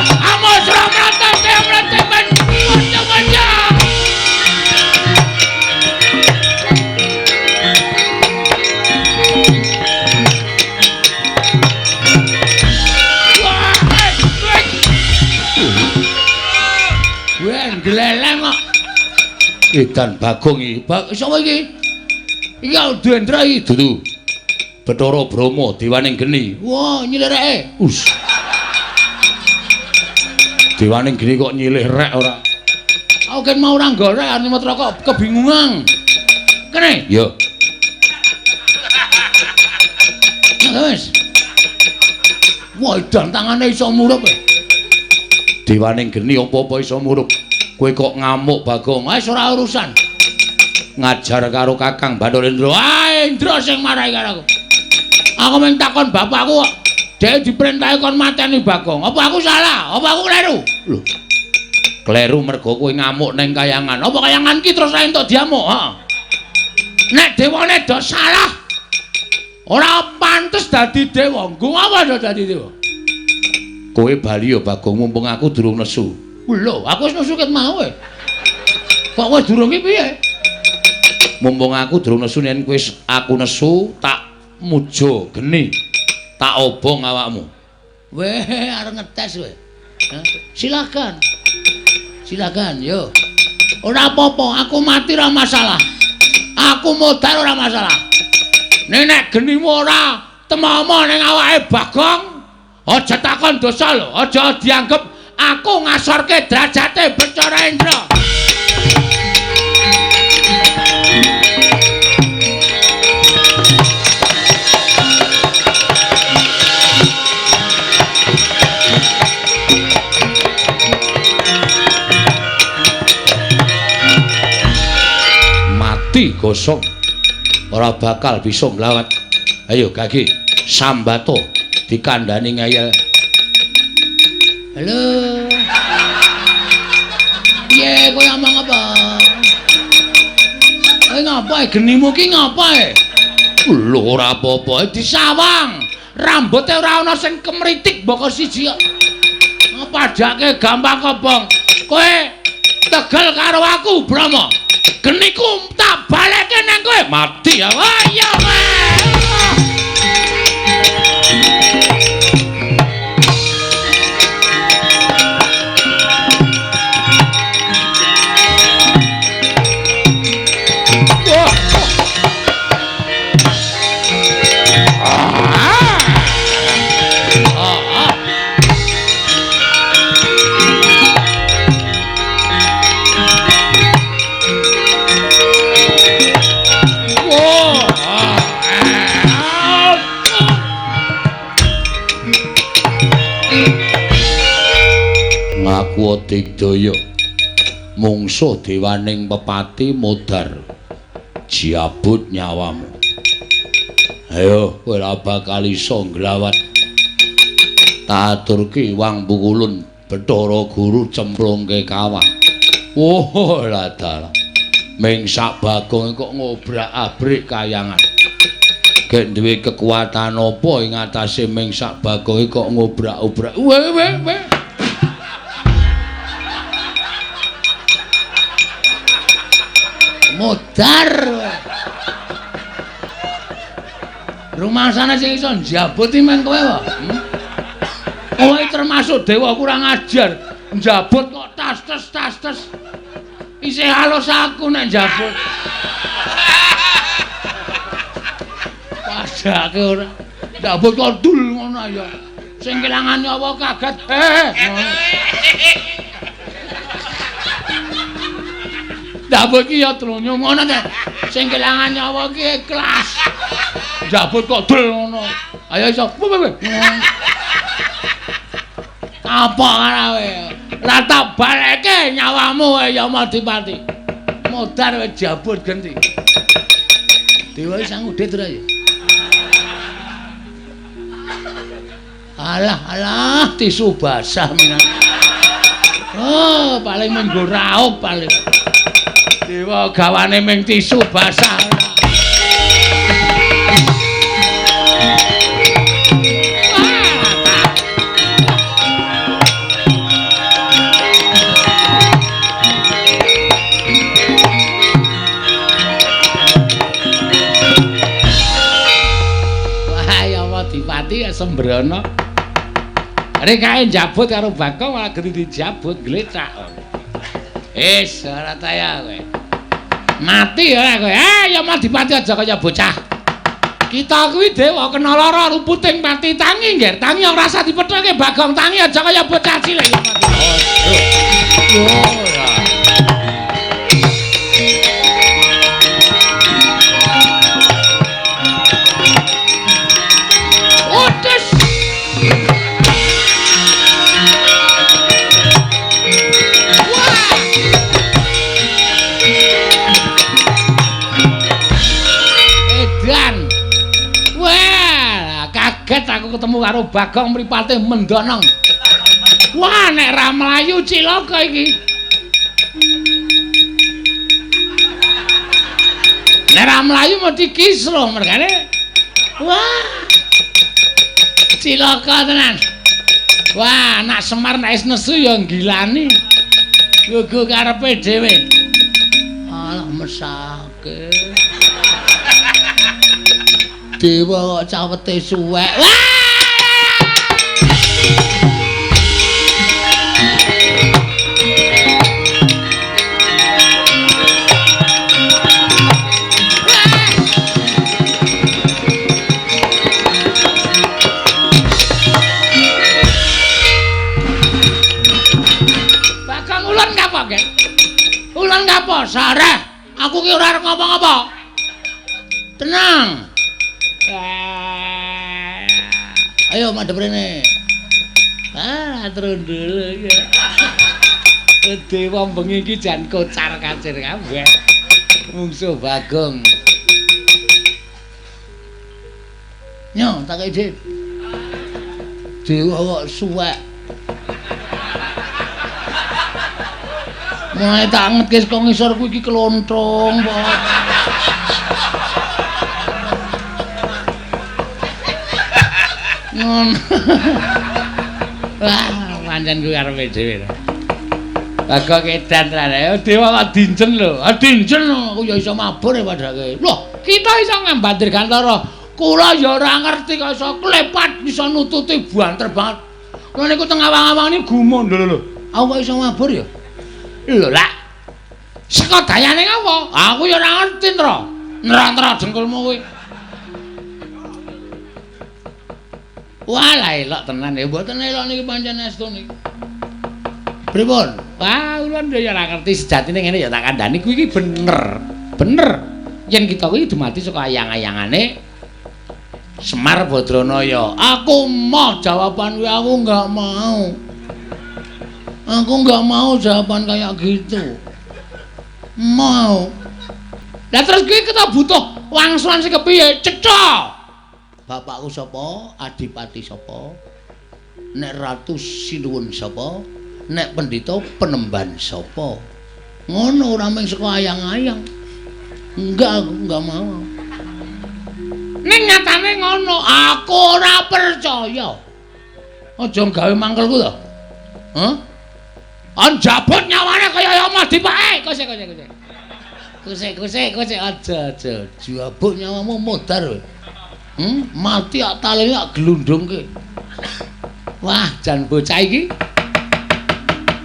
Gleleng kok. Edan Bagong iki. Sapa iki? Iki Dendra iki dudu. Bathara Brahma dewaning geni. Wah, nyilih reke. Us. Dewaning geni kok nyilih rek ora? Aku kan mau ora nggorek arep nyemot rokok kebingungan. Kene? Yo. Nah, wis. Wah, edan tangane iso murup. Dewaning geni apa-apa iso murup. Kowe kok ngamuk Bagong? Wis ora urusan. Ngajar karo Kakang Bathara Indra. Ah, Indra sing marahi karo aku. Aku mung takon bapakku kok. Dhek diperintahi kon mateni Bagong. Apa aku salah? Apa aku kleru? Lho. Kleru mergo kowe ngamuk ning kayangan. Apa kayangan ki terus ra entuk diamuk? Heeh. Nek dewane do salah, ora pantes dadi dewa. Nggo apa do dadi dewa? Kowe bali ya Bagong, mumpung aku durung nesu. Lho, aku wis nesu ket mau e. Kok kowe durung ki piye? Mumpung aku durung nesu, yen kowe aku nesu tak muja geni. Tak obong awakmu. Weh, arep ngetes kowe. Silakan. Silakan, yo. Ora apa-apa, aku mati ora masalah. Aku modar ora masalah. Nek genimu ora temomo ning awake Bagong, aja takon dosa lho, aja dianggep aku ngasorke derajate Bathara Indra. Mati gosong, ora bakal bisa mlawat. Ayo gage sambato dikandani ngeyel. Halo. Piye kowe omong apa? Kowe ngapa genimu ki ngapa e? Lho ora apa-apa disawang. Rambuté ora ana sing kemritik mboko siji kok. Padake gampang kobong. Kowe tegel karo aku, Brahma. Geniku tak baleke nang kowe. Mati ya. Wah iya kowe. Ngaku digdaya mungsuh dewaning pepati modar jiabut nyawamu. Ayo kowe ora bakal iso nglawat. Tak aturke wang pukulun Bathara Guru cemplungke kawah. Oh lah dalah. Ming sak Bagong kok ngobrak-abrik kayangan. Gek duwe kekuatan apa ing atase ming sak Bagong kok ngobrak-obrak. Weh weh weh. Modar. Rumasane sing iso njabut iki men kowe wae. Kowe termasuk dewa kurang ajar. Njabut kok tas tes tas tes. Isih halus aku nek njabut. Padake ora. Njabut kok dul ngono ya. Sing kelangan nyawa kaget. Njabut ki ya trunyo ngono ta. Sing kelangan nyawa ki ikhlas. Njabut kok dul ngono. Ayo iso. Apa karo kowe? Ora tak baleke nyawamu Yamadipati. Modar wis jabut genti. Dewa sang udit ora ya? Alah alah tisu basah minan. Oh, paling menggo raup paling. Dewa gawane ming tisu basah. Wah, Yamadipati ya sembrono. Rek kae njabut karo Bagong malah genti dijabut glecak. Wis ora taya kowe. Mati ora kowe. Ya Madipati aja kaya bocah. Kita kuwi dewa kena lara ruputing pati tangi nggih. Tangi ora usah dipethoke Bagong tangi aja kaya bocah cilik ya mati. Ora. Otes. Wah. Edan. Wah, kaget aku ketemu karo Bagong mripate mendonong. Wah, nek ra mlayu cilaka iki. Nek ra mlayu mesti kisruh mergane. Wah. Cilaka tenan. Wah, anak Semar nek wis nesu ya nggilani. Gugu karepe dhewe. Alah mesake. Dewa kok cawete suwek. Wah! Bagong ulun kapok, Gek? Ulun kapok, sareh. Aku ki ora arep ngomong apa. Tenang. Ayo madhep rene. Ah, trundul ya. Dewa bengi iki jan kocar-kacir kabeh. Mungsuh Bagong. Nyo, tak kei dhit. Dewa kok suwek. Mulai tak angetke saka ngisor kuwi iki klontrong, Pak. Ngono. Wah, pancen kuwi karepe dhewe. Bagong edan tenan. Dewa kok dinjen lho. Ah dinjen aku ya iso mabur ya padake. Loh, kita iso ngambat dirgantara. Kula ya ora ngerti kok iso klepat iso nututi banter banget. Kula niku teng awang-awang niku gumun lho lho. Aku kok iso mabur ya? Lho lak. Saka dayane ngapa? Aku ya ora ngerti, Ntra. Ntra-ntra dengkulmu kuwi. Wah, lah elok tenan ya. Mboten elok niki pancen estu niki. Pripun? Wah, ulun ya ora ngerti sejatine ngene ya tak kandhani kuwi iki bener. Bener. Yen kita kuwi dumadi saka ayang-ayangane Semar Badranaya. Aku moh jawaban kuwi, aku enggak mau. Aku enggak mau jawaban kayak gitu. Mau. Lah terus kuwi kita butuh wangsulan sing kepiye? Cetha. Bapakku sapa? Adipati sapa? Nek ratu sinuwun sapa? Nek pendhita penemban sapa? Ngono ora mung saka ayang-ayang. Enggak, aku enggak mau. Ning nyatane ngono, aku ora percaya. Aja gawe mangkelku to. Hah? Anjabut nyawane kaya ya Madipake. Kose kose kose. Kose kose kose aja aja. Jabut nyawamu modar kowe. Mati ak talene ak glundungke. Wah, jan bocah iki.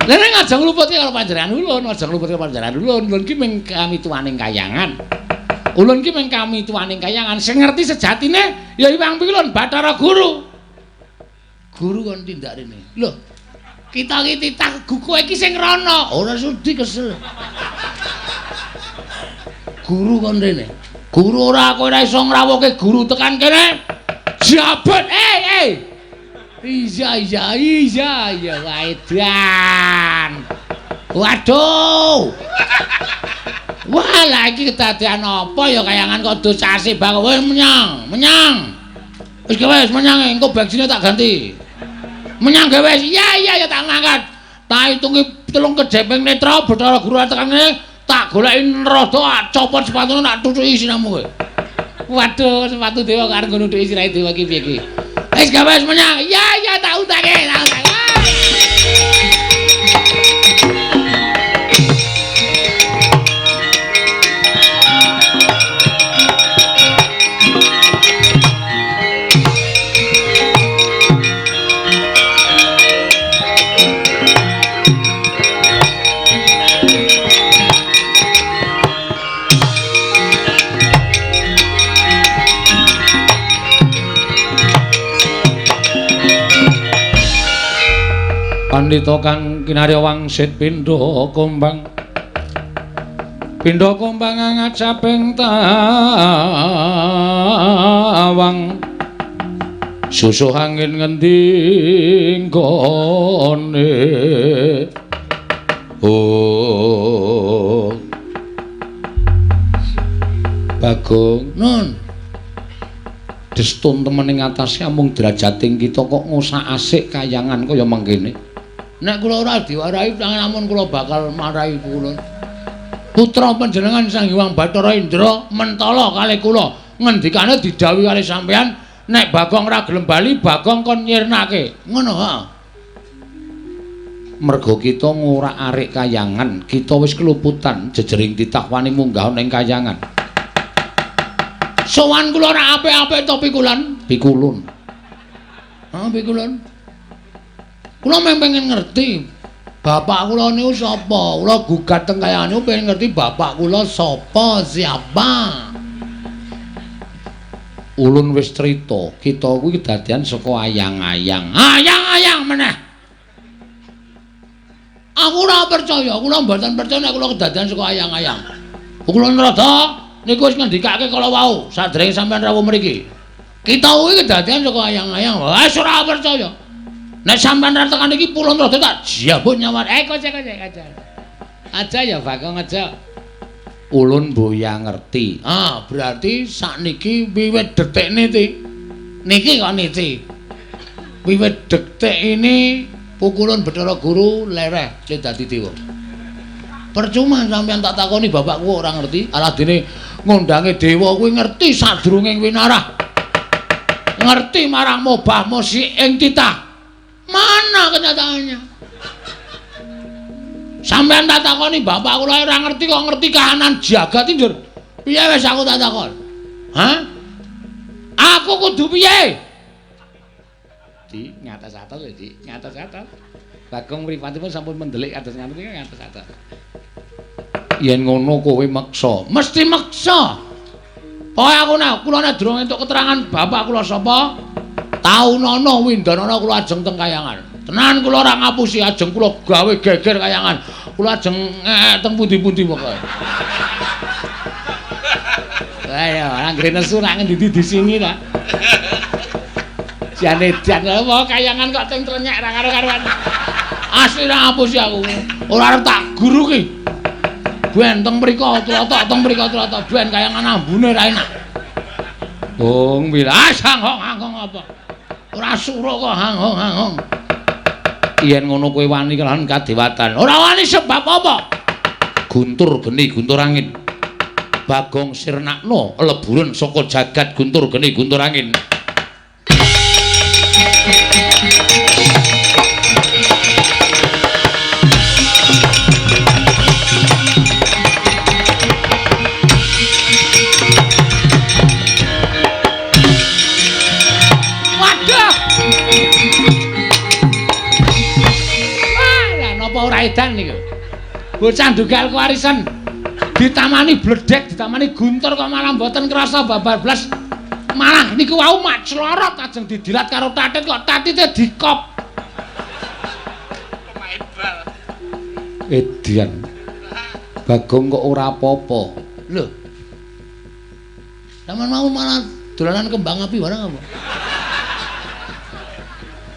Lha nek aja ngluputke karo panjenengan ulun, aja ngluputke panjenengan ulun. Ulun ki mung kamituwaning kayangan. Ulun ki mung kamituwaning kayangan. Sing ngerti sejatine ya Hyang Pilun Bathara Guru. Guru kon tindak rene. Lho, kita ki titah kowe iki sing rono. Ora sudi kesel. Guru kon rene. Guru ora kowe ora iso ngrawuhke guru tekan kene. Jabut. Iya iya iya iya waedan. Waduh. Wah, lah iki kedadean apa ya kayangan kok dosase bang. Wis menyang, menyang. Wis wis menyang engko bensinnya tak ganti. Menyang gawe wis. Iya iya ya tak ngangkat. Tak hitungi telung kedheping netra Bathara Guru tekan kene tak goleki rada copot sepatune tak tutuki siramu kowe. Waduh, sepatu dewa kok arep nutuki sirahe dewa iki piye iki? Wis gawe wis menyang. Iya iya tak utake, tak utake. Pandhita kang kinarya wangsit pindha kumbang. Pindha kumbang ngajaping tawang. Susuh angin ngendi nggone. Oh. Bagong nun. Destun temen ing atase amung derajating kita kok ngosak-asik kayangan kaya mangkene. Nek kula ora diwarahi amun kula bakal marahi kula. Putra panjenengan Sang Hyang Bathara Indra mentala kalih kula. Ngendikane didhawuhi kalih sampeyan nek Bagong ora gelem bali Bagong kon nyirnake. Ngono ha. Merga kita ngorak-arik kayangan, kita wis keluputan jejering titah wani munggah ning kayangan. Sowan kula ora apik-apik to pikulan? Pikulun. Ha pikulun. Kula mung pengen ngerti bapak kula niku sapa. Kula gugat teng kayangan niku pengen ngerti bapak kula sapa, siapa. Ulun wis crita, kita kuwi kedadian saka ayang-ayang. Ayang-ayang meneh. Aku ora percaya, kula mboten percaya nek kula kedadian saka ayang-ayang. Kula nrada niku wis ngendikake kala wau sadèrènge sampeyan rawuh mriki. Kita kuwi kedadian saka ayang-ayang. Wis ora percaya. Nek sampean ra tekan iki pulun rada tak jabut nyawa. Kocek aja. Aja ya Bagong aja. Ulun boya ngerti. Ah, berarti sakniki wiwit detik niki. Niki kok niki. Wiwit detik ini pukulun Bathara Guru lereh le dadi dewa. Percuma sampean tak takoni bapakku ora ngerti. Aladene ngondange dewa kuwi ngerti sadurunge winarah. Ngerti marang mobah mosi ing titah. Mana kenyataannya? Sampean tak takoni bapak kula ora ngerti kok ngerti kahanan jagat njur. Piye wis aku tak takon? Hah? Aku kudu piye? Di ngatas-atas lho, Dik, ngatas-atas. Bagong mripatipun sampun mendelik kados ngaten iki ngatas-atas. Yen ngono kowe meksa, mesti meksa. Pokoke aku nek kula nek durung entuk keterangan bapak kula sapa, taunana windanana kula ajeng teng kayangan. Tenan kula ora ngapusi, ajeng kula gawe geger kayangan. Kula ajeng teng pundi-pundi pokoke. Ayo, anggere nesu nak ngendi disingi ta. Jane jan apa kayangan kok teng trenyek ra karo-karuan. Asli ra ngapusi aku. Ora arep tak guru ki. Ben teng mriko tlotok, teng mriko tlotok, ben kayangan ambune ra enak. Wong wilas hanghong-hanghong apa? Ora suruh kok hanghong-hanghong. Yen ngono kowe wani kelawan kadewatan. Ora wani sebab apa? Guntur geni guntur angin. Bagong sirnakno leburen saka jagat guntur geni guntur angin. Edan niku. Bocah ndugal kewarisan ditamani bledek, ditamani guntur kok malah mboten krasa babar blas. Malah niku wau mak clorot ajeng didilat karo tatit kok tatite dikop. Pemain bal. Edian. Bagong kok ora apa-apa. Lho. Sampeyan mau malah dolanan kembang api barang apa?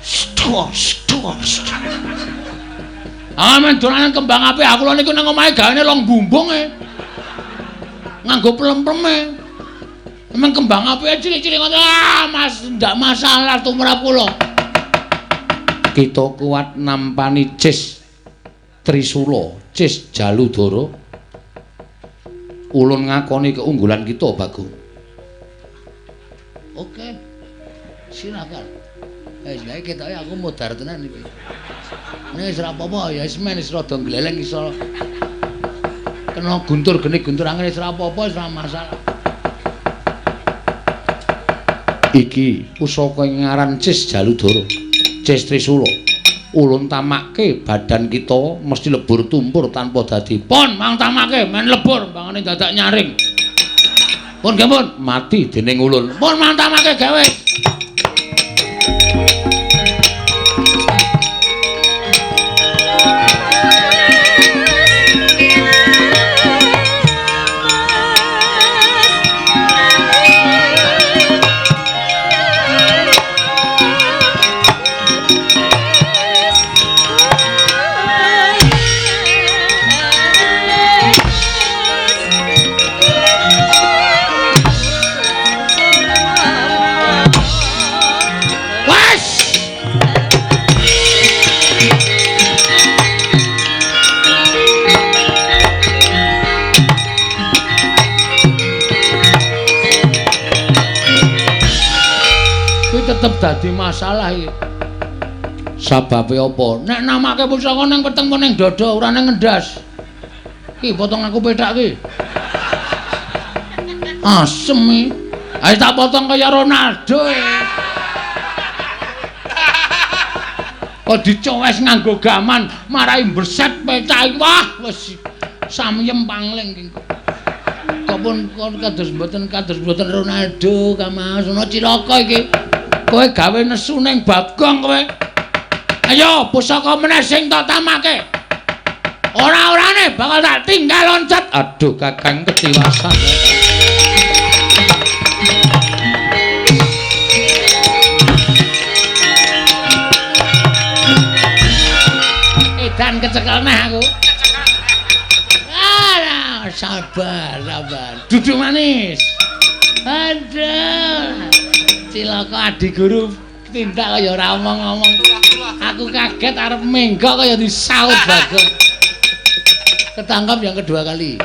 Stos, stos. Ah, men dolanan kembang api aku lho niku nang omahe gawane long bumbung e. Nganggo plem-pleme. Emang kembang api cilik-cilik ngono. Ah, Mas, ndak masalah tumrap kula. Kita kuat nampani Cis Trisula, Cis Jaludara. Ulun ngakoni keunggulan kita, Bagong. Oke. Silakan. Wis gawe ketoke aku modar tenan iki. Nek wis ora apa-apa ya wis men wis rada gleleng iso kena guntur geni guntur angin wis ora apa-apa wis ora masalah. Iki pusaka ing ngaran Cis Jaludara, Cis Trisula. Ulun tamakke badan kita mesti lebur tumpur tanpa dadi. Pun mang tamake men lebur mbangane dadak nyaring. Pun nggih pun mati dening ulun. Pun mang tamake gawe. Tetep dadi masalah iki. Sababe apa? Nek namake pusaka ning weteng apa ning dada ora ning ngendas. Ki potong aku pethak ki. Asem iki. Ayo tak potong kaya Ronaldo. Kok dicowes nganggo gaman marai berset pethak. Wah, wis samyem pangling iki. Kok pun kados mboten Ronaldo Kamas ana cilaka iki. Kowe gawe nesu ning Bagong kowe. Ayo pusaka meneh sing tak tamake. Ora-orane bakal tak tinggal loncat. Aduh Kakang ketiwasan. Edan kecekel neh aku. Ah, sabar, sabar. Duduk manis. Aduh. Cilaka adi guru tindak kaya ora omong-omong. Aku kaget arep menggok kaya disaut Bagong. Ketangkap yang kedua kali.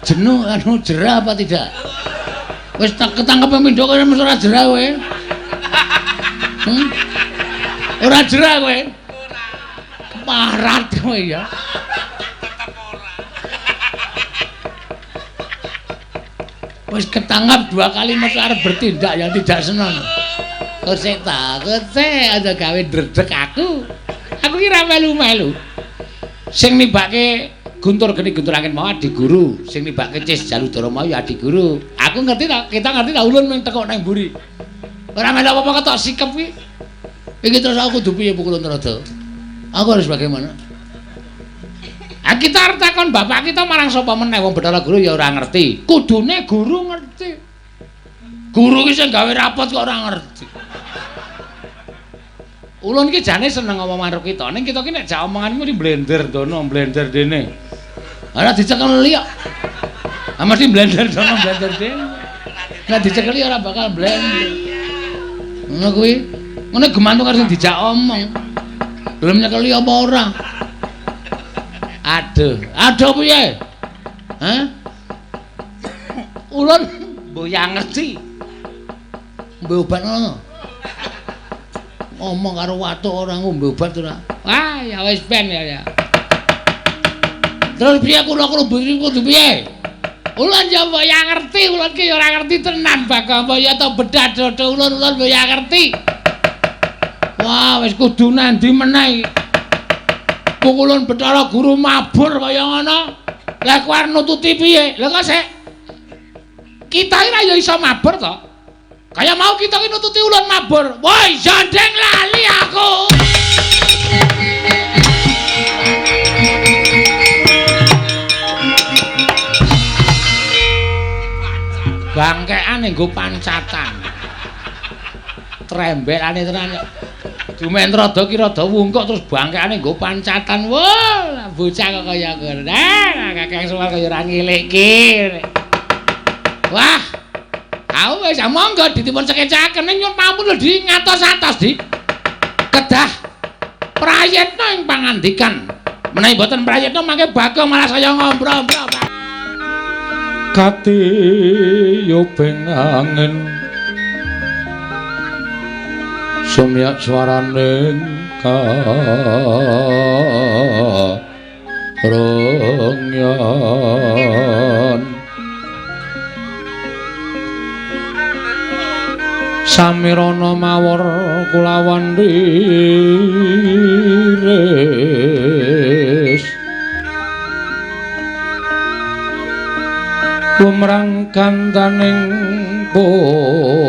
Jenuh anu jerah apa tidak? Wis tak ketangkep pindho kaya mesti ora jerah kowe. Ora jerah kowe. Parat kowe ya. Wis ketangkap dua kali mesti arep bertindak yang tidak seneng. Kosek ta, kosek aja gawe ndredeg aku. Aku ki ra melu-melu. Sing nibake Guntur geni Guntur angin mau adi guru, sing nibake Cis Jaludara mau ya adi guru. Aku ngerti ta, kita ngerti ta ulun mung tekok nang mburi. Ora melu apa-apa ketok sikep ki. Iki terus aku kudu piye Pukulun Trada? Aku harus bagaimana? Ah kita arep takon bapak kita marang sapa meneh wong Bathara Guru ya ora ngerti. Kudune guru ngerti. Guru ki sing gawe rapot kok ora ngerti. Ulun ki jane seneng ngomong karo kita, ning kita ki nek jak omongan mesti blender dono, blender dene. Ora dicekeli kok. Ah mesti blender dono, blender dene. Nek dicekeli ora bakal blender. Ngono kuwi. Ngono gemantung karo sing dijak omong. Gelem nyekeli apa ora? Aduh, aduh piye? Hah? Ulun mboyang ngerti. Ngombe obat ngono. Ngomong karo watuk ora ngombe obat ora. Wah, ya wis ben ya. Terus piye kula kudu piye? Ulun ya mboyang ngerti, ulun ki ya ora ngerti tenan Bagong apa ya to bedah dodo ulun ulun mboyang ngerti. Wah, wis kudu nandi meneh iki. Pukulun Bathara Guru mabur kaya ngono. Lah kowe arep nututi piye? Lah kok sik. Kita iki ra ya iso mabur to. Kaya mau kita iki nututi ulun mabur. Woi, jandeng lali aku. Bangkean nggo pancatan. Trembelane tenan kok. Dumen rada ki rada wungkuk terus bangkeane nggo pancatan. Wah, bocah kok kaya ngono. Nah, Kakang Semar kaya ora ngilikke. Wah. Aku wis monggo dipun sekecaken ning nyuwun pampun lho di ngatos-atos di. Kedah prayitna ing pangandikan. Menawi mboten prayitna mangke Bagong malah saya ngombro-ombro. Katiyubing angin sumyak swaraning karengyan samirana mawar kulawan riris lumrang kantaning puspita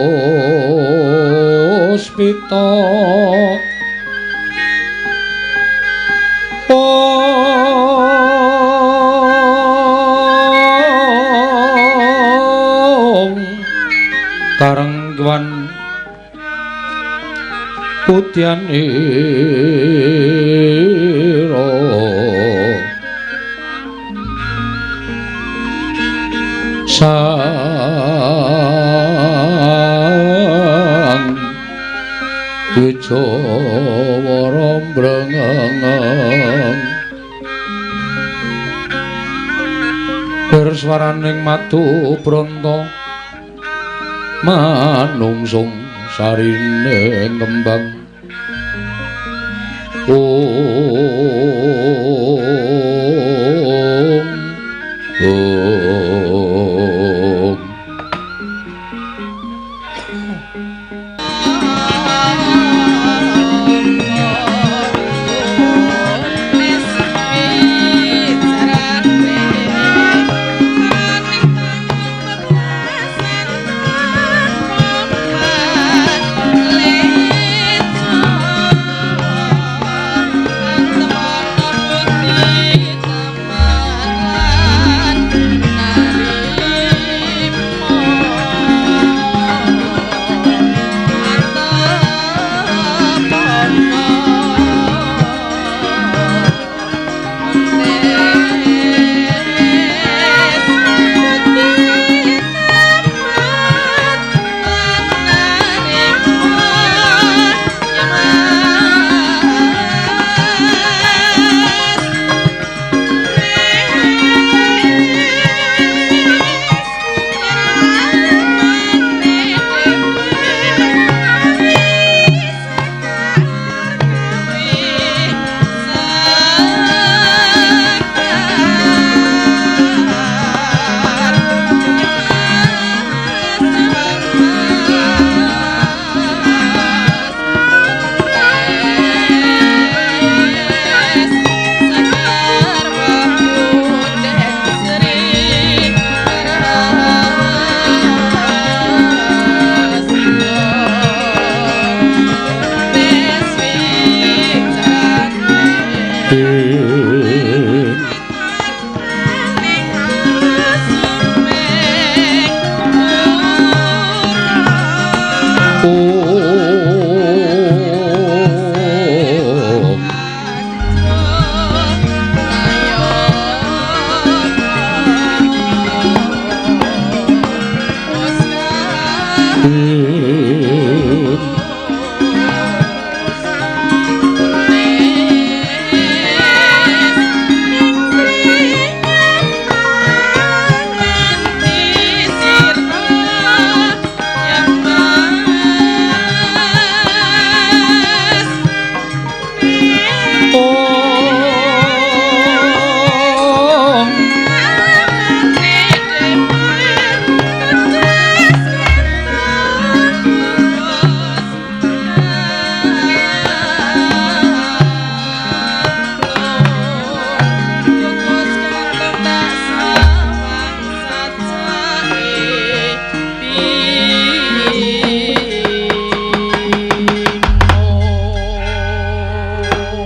ong karengwan putyanira sang Wijawara mbrengeng berswaraning madu bronto manungsung Sarine kembang. Om Om.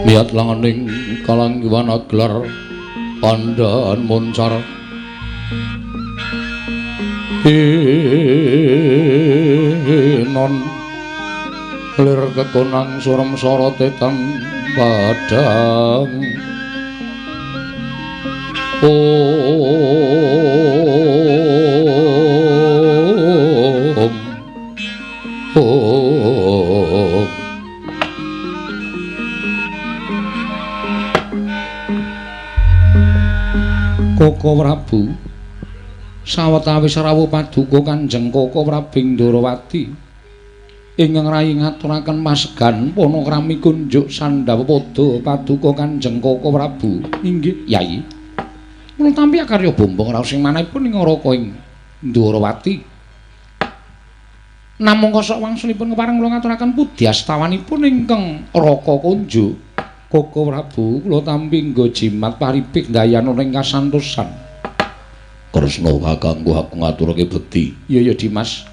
Miyat langening kalanggiwan aglar pandhan moncar non lir kekonang surem sorote tan padhang. Om Om. Koko Prabu sawetawis rawuh paduka Kanjeng Koko Prabu Ndorowati ingkang rayi ngaturaken pasegan panakrami kunjuk sandhawa pada paduka Kanjeng Koko Prabu. Inggih Yayi, kula tampi akarya bombong raos ing manahipun ing Raka ing Ndorowati. Namung kosok wangsulipun kepareng kula ngaturaken pudyastawanipun ingkang Raka kunjuk. Koko Prabu kula tampi nggo jimat paripik ndayana ing kasantosan. Kresna kakangku aku ngaturake bekti. Iya ya Dimas.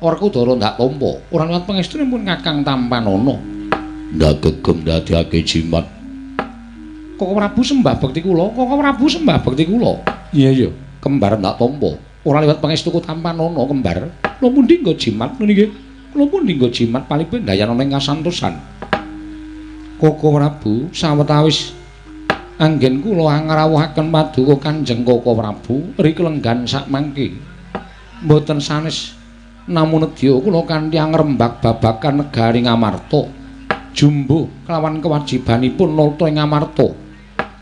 Werkudara ndak tampa. Ora liwat pangestunipun Kakang Tampanana. Ndak gegem ndadekake jimat. Koko Prabu sembah bekti kula, Koko Prabu sembah bekti kula. Iya ya, kembar ndak tampa. Ora liwat pangestuku Tampanana kembar. Kula pundi nggo jimat niki? Kula pundi nggo jimat paripik ndayana ing kasantosan. Koko Prabu sawetawis anggen kula ngrawuhaken paduka Kanjeng Koko Prabu riklenggan sakmangke mboten sanes namung nedya kula kanthi ngrembak babagan negari Ngamarta jumbuh kelawan kewajibanipun nata ing Ngamarta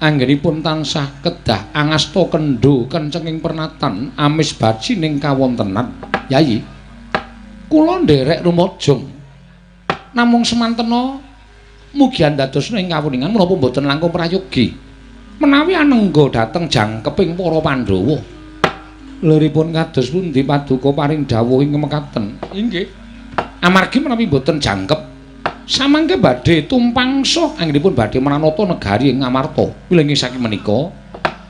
anggenipun tansah kedah angasta kendho kencenging pernatan amis bajining kawontenan. Yayi, Kula nderek rumajung. Namung semantena mugi andadosna ing kawuningan menapa mboten langkung prayogi. Menawi anengga dhateng jangkeping para Pandhawa. Liripun kados pundi paduka paring dawuh ing mekaten? Inggih. Amargi menawi mboten jangkep samangke badhe tumpangsa anggenipun badhe mranata negari ing Ngamarta. Wilujeng saking menika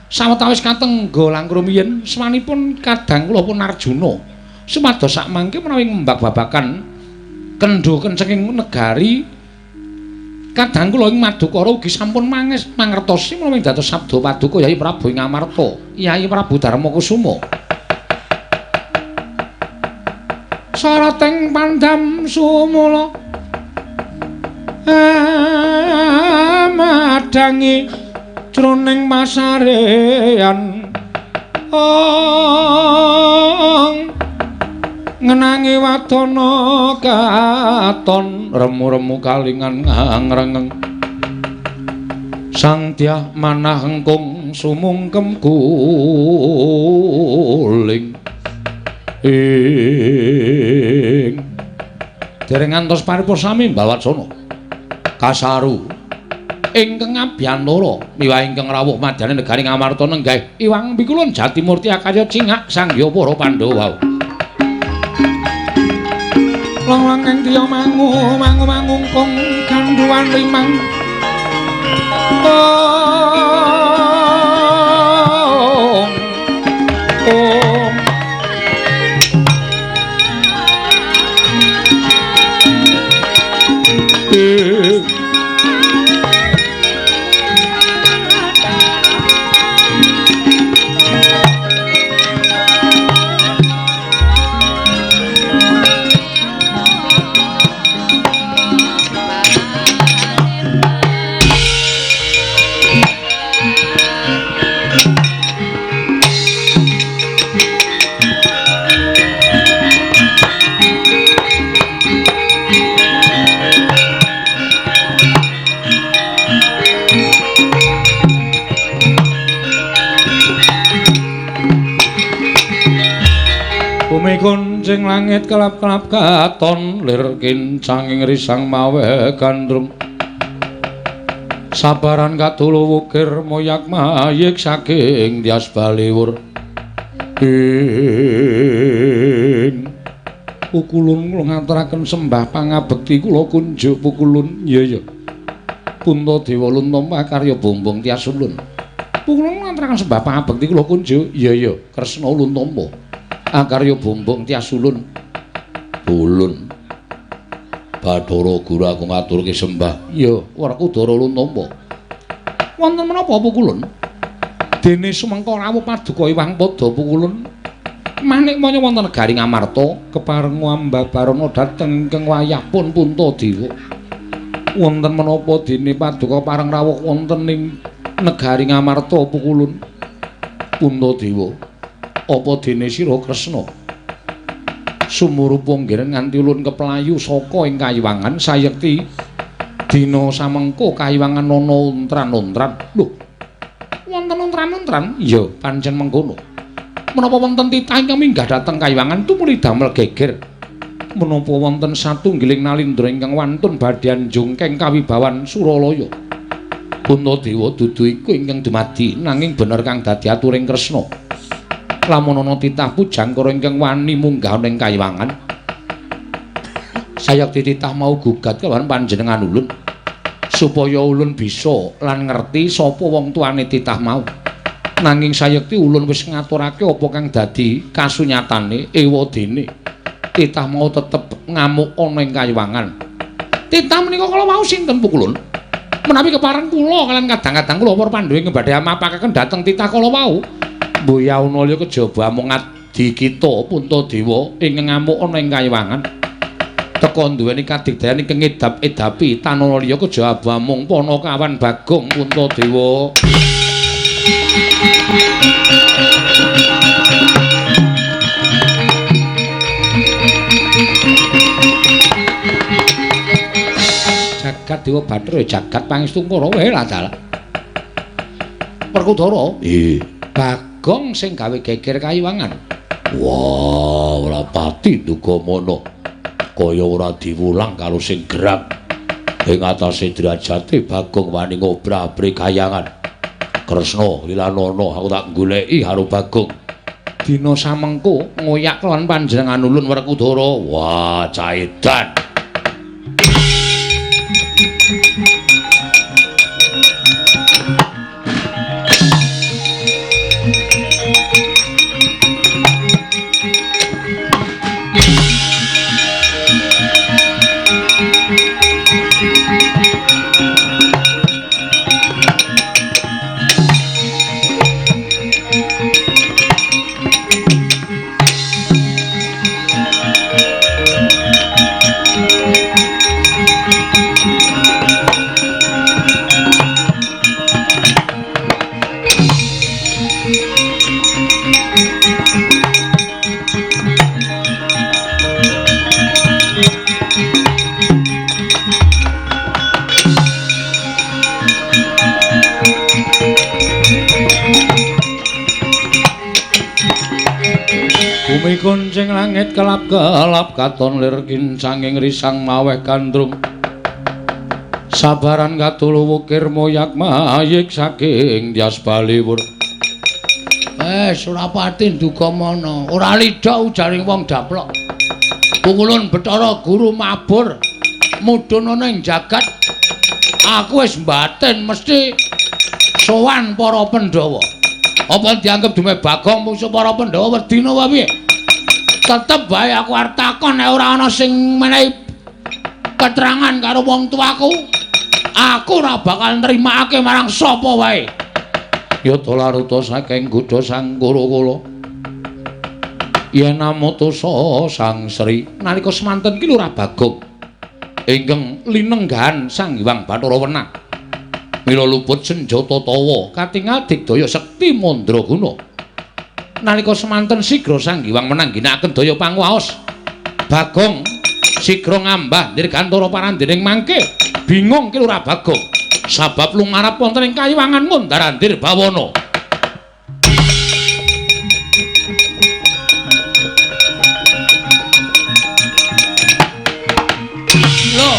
sawetawis katengga langkung rumiyin swanipun kadang kula pun Arjuna. Supados sakmangke menawi ngembak babakan kendho kencenging negari kadang kula ing Madukara ugi sampun mangertosi menawi dados sabda paduka Yai Prabu ing Ngamarta, Yai Prabu Darmakusuma. Sarating pandam sumula amadhangi jroning pasarean ong ngenangi wadana katon remu-remu kalingan ngrengeng sang dyah manah engkung sumungkem guling ing dereng ngantos paripurna sami Balwatsana kasaru ingkang abiyantara miwah ingkang rawuh madyaning negari Ngamarta nenggah Iwang Pikulun Jatimurti akarya cingak sangya para Pandhawa. Long-long ing tiya mangu mangu mangungkung gandhuwan limang ong ong Bumi kuncing langit kelap-kelap katon lir kincanging risang mawe gandrung sabaran katulu wukir moyak mayik saking tias baliwur ing pukulun kula ngaturaken sembah pangabekti kula kunjuk pukulun. Iya iya Puntadewa luntampa karya bombong tias ulun. Pukulun ngaturaken sembah pangabekti kula kunjuk. Iya iya Kresna luntampa akarya bombong tias ulun. Ulun Bathara Guru aku ngaturke sembah. Iya, Werkudara luntampa. Wonten menapa pukulun? Dene sumengka rawuh paduka Iwang Pada pukulun. Manik maya wonten negari Ngamarta kepareng ambabarana dhateng ingkang wayah pun Puntadewa. Wonten menapa dene paduka pareng rawuh wonten ing negari Ngamarta pukulun? Puntadewa. Apa dene sira Kresna sumurupa nggene nganti ulun keplayu saka ing kayiwangan sayekti dina samengko kayiwangan ana untran-untran. Lho, wonten untran-untran? Iya, pancen mengkono. Menapa wonten titah ingkang minggah dhateng kayiwangan tumuli damel geger? Menapa wonten satunggiling nalindra ingkang wantun badhe njungkeng kawibawan Suralaya? Puntadewa dudu iku ingkang dumadi nanging bener kang dadi aturing Kresna. Lamun ana titah pujangkara ingkang wani munggah ning kayiwangan sayekti titah mau gugat kelawan panjenengan ulun supaya ulun bisa lan ngerti sapa wong tuane titah mau. Nanging sayekti ulun wis ngaturake apa kang dadi kasunyatane ewadene titah mau tetep ngamuk ana ing kayiwangan. Titah menika kala wau sinten pukulun? Menawi kepareng kula kalian kadang-kadang kula para Pandhawa ing badhe amapakaken dhateng titah kala wau. Mboyauna liya kejaba amung adi kita Puntadewa ing ngamuk ana ing kayiwangan. Teka duweni kadigdayan ingkang ngedap-edapi tanana liya kejaba amung Panakawan Bagong Puntadewa. Jagat Dewa Bathara jagat pangestungkara wae lah dalah. Werkudara, Bagong sing gawe geger kayiwangan. Wah, ora pati duga mono. Kaya ora diwulang karo sing gerak. Ing atase derajate Bagong wani ngobrabri kayangan. Kresna wilanana aku tak goleki karo Bagong. Dina samengko ngoyak lawan panjenengan ulun Werkudara. Wah, caedan. Bumi kuncing langit kelap-kelap katon lir kincanging risang maweh gandrung. Sabaran katulu wukir moyak mayik saking Dyas Baliwur. Surapati nduga mana? Ora lidha ujaring wong daplok. Pungulun Bathara Guru mabur mudhun ana ing jagat. Aku wis mbatin mesti sowan para Pandhawa. Apa dianggep dume Bagong mungsuh para Pandhawa wedina apa piye? Tetep bae aku arep takon nek ora ana sing menehi keterangan karo wong tuaku, aku ora bakal nrimakake marang sapa wae. Yata laruta saking gudha Sang Kura-kula. Yen amutusa Sang Sri nalika semanten ki Lurah Bagong ingkang linenggahan Sang Hyang Bathara Wenang. Mila luput senjata tawa katingal digdaya sekti mandraguna. Nalika semanten sigra Sang Hyang Wenang ginakaken daya panguwaos. Bagong sigra ngambah dirgantara parandening mangke. Bingung ki Lurah Bagong sabab lumarap wonten ing kayiwangan mundar-andir bawana. Lho.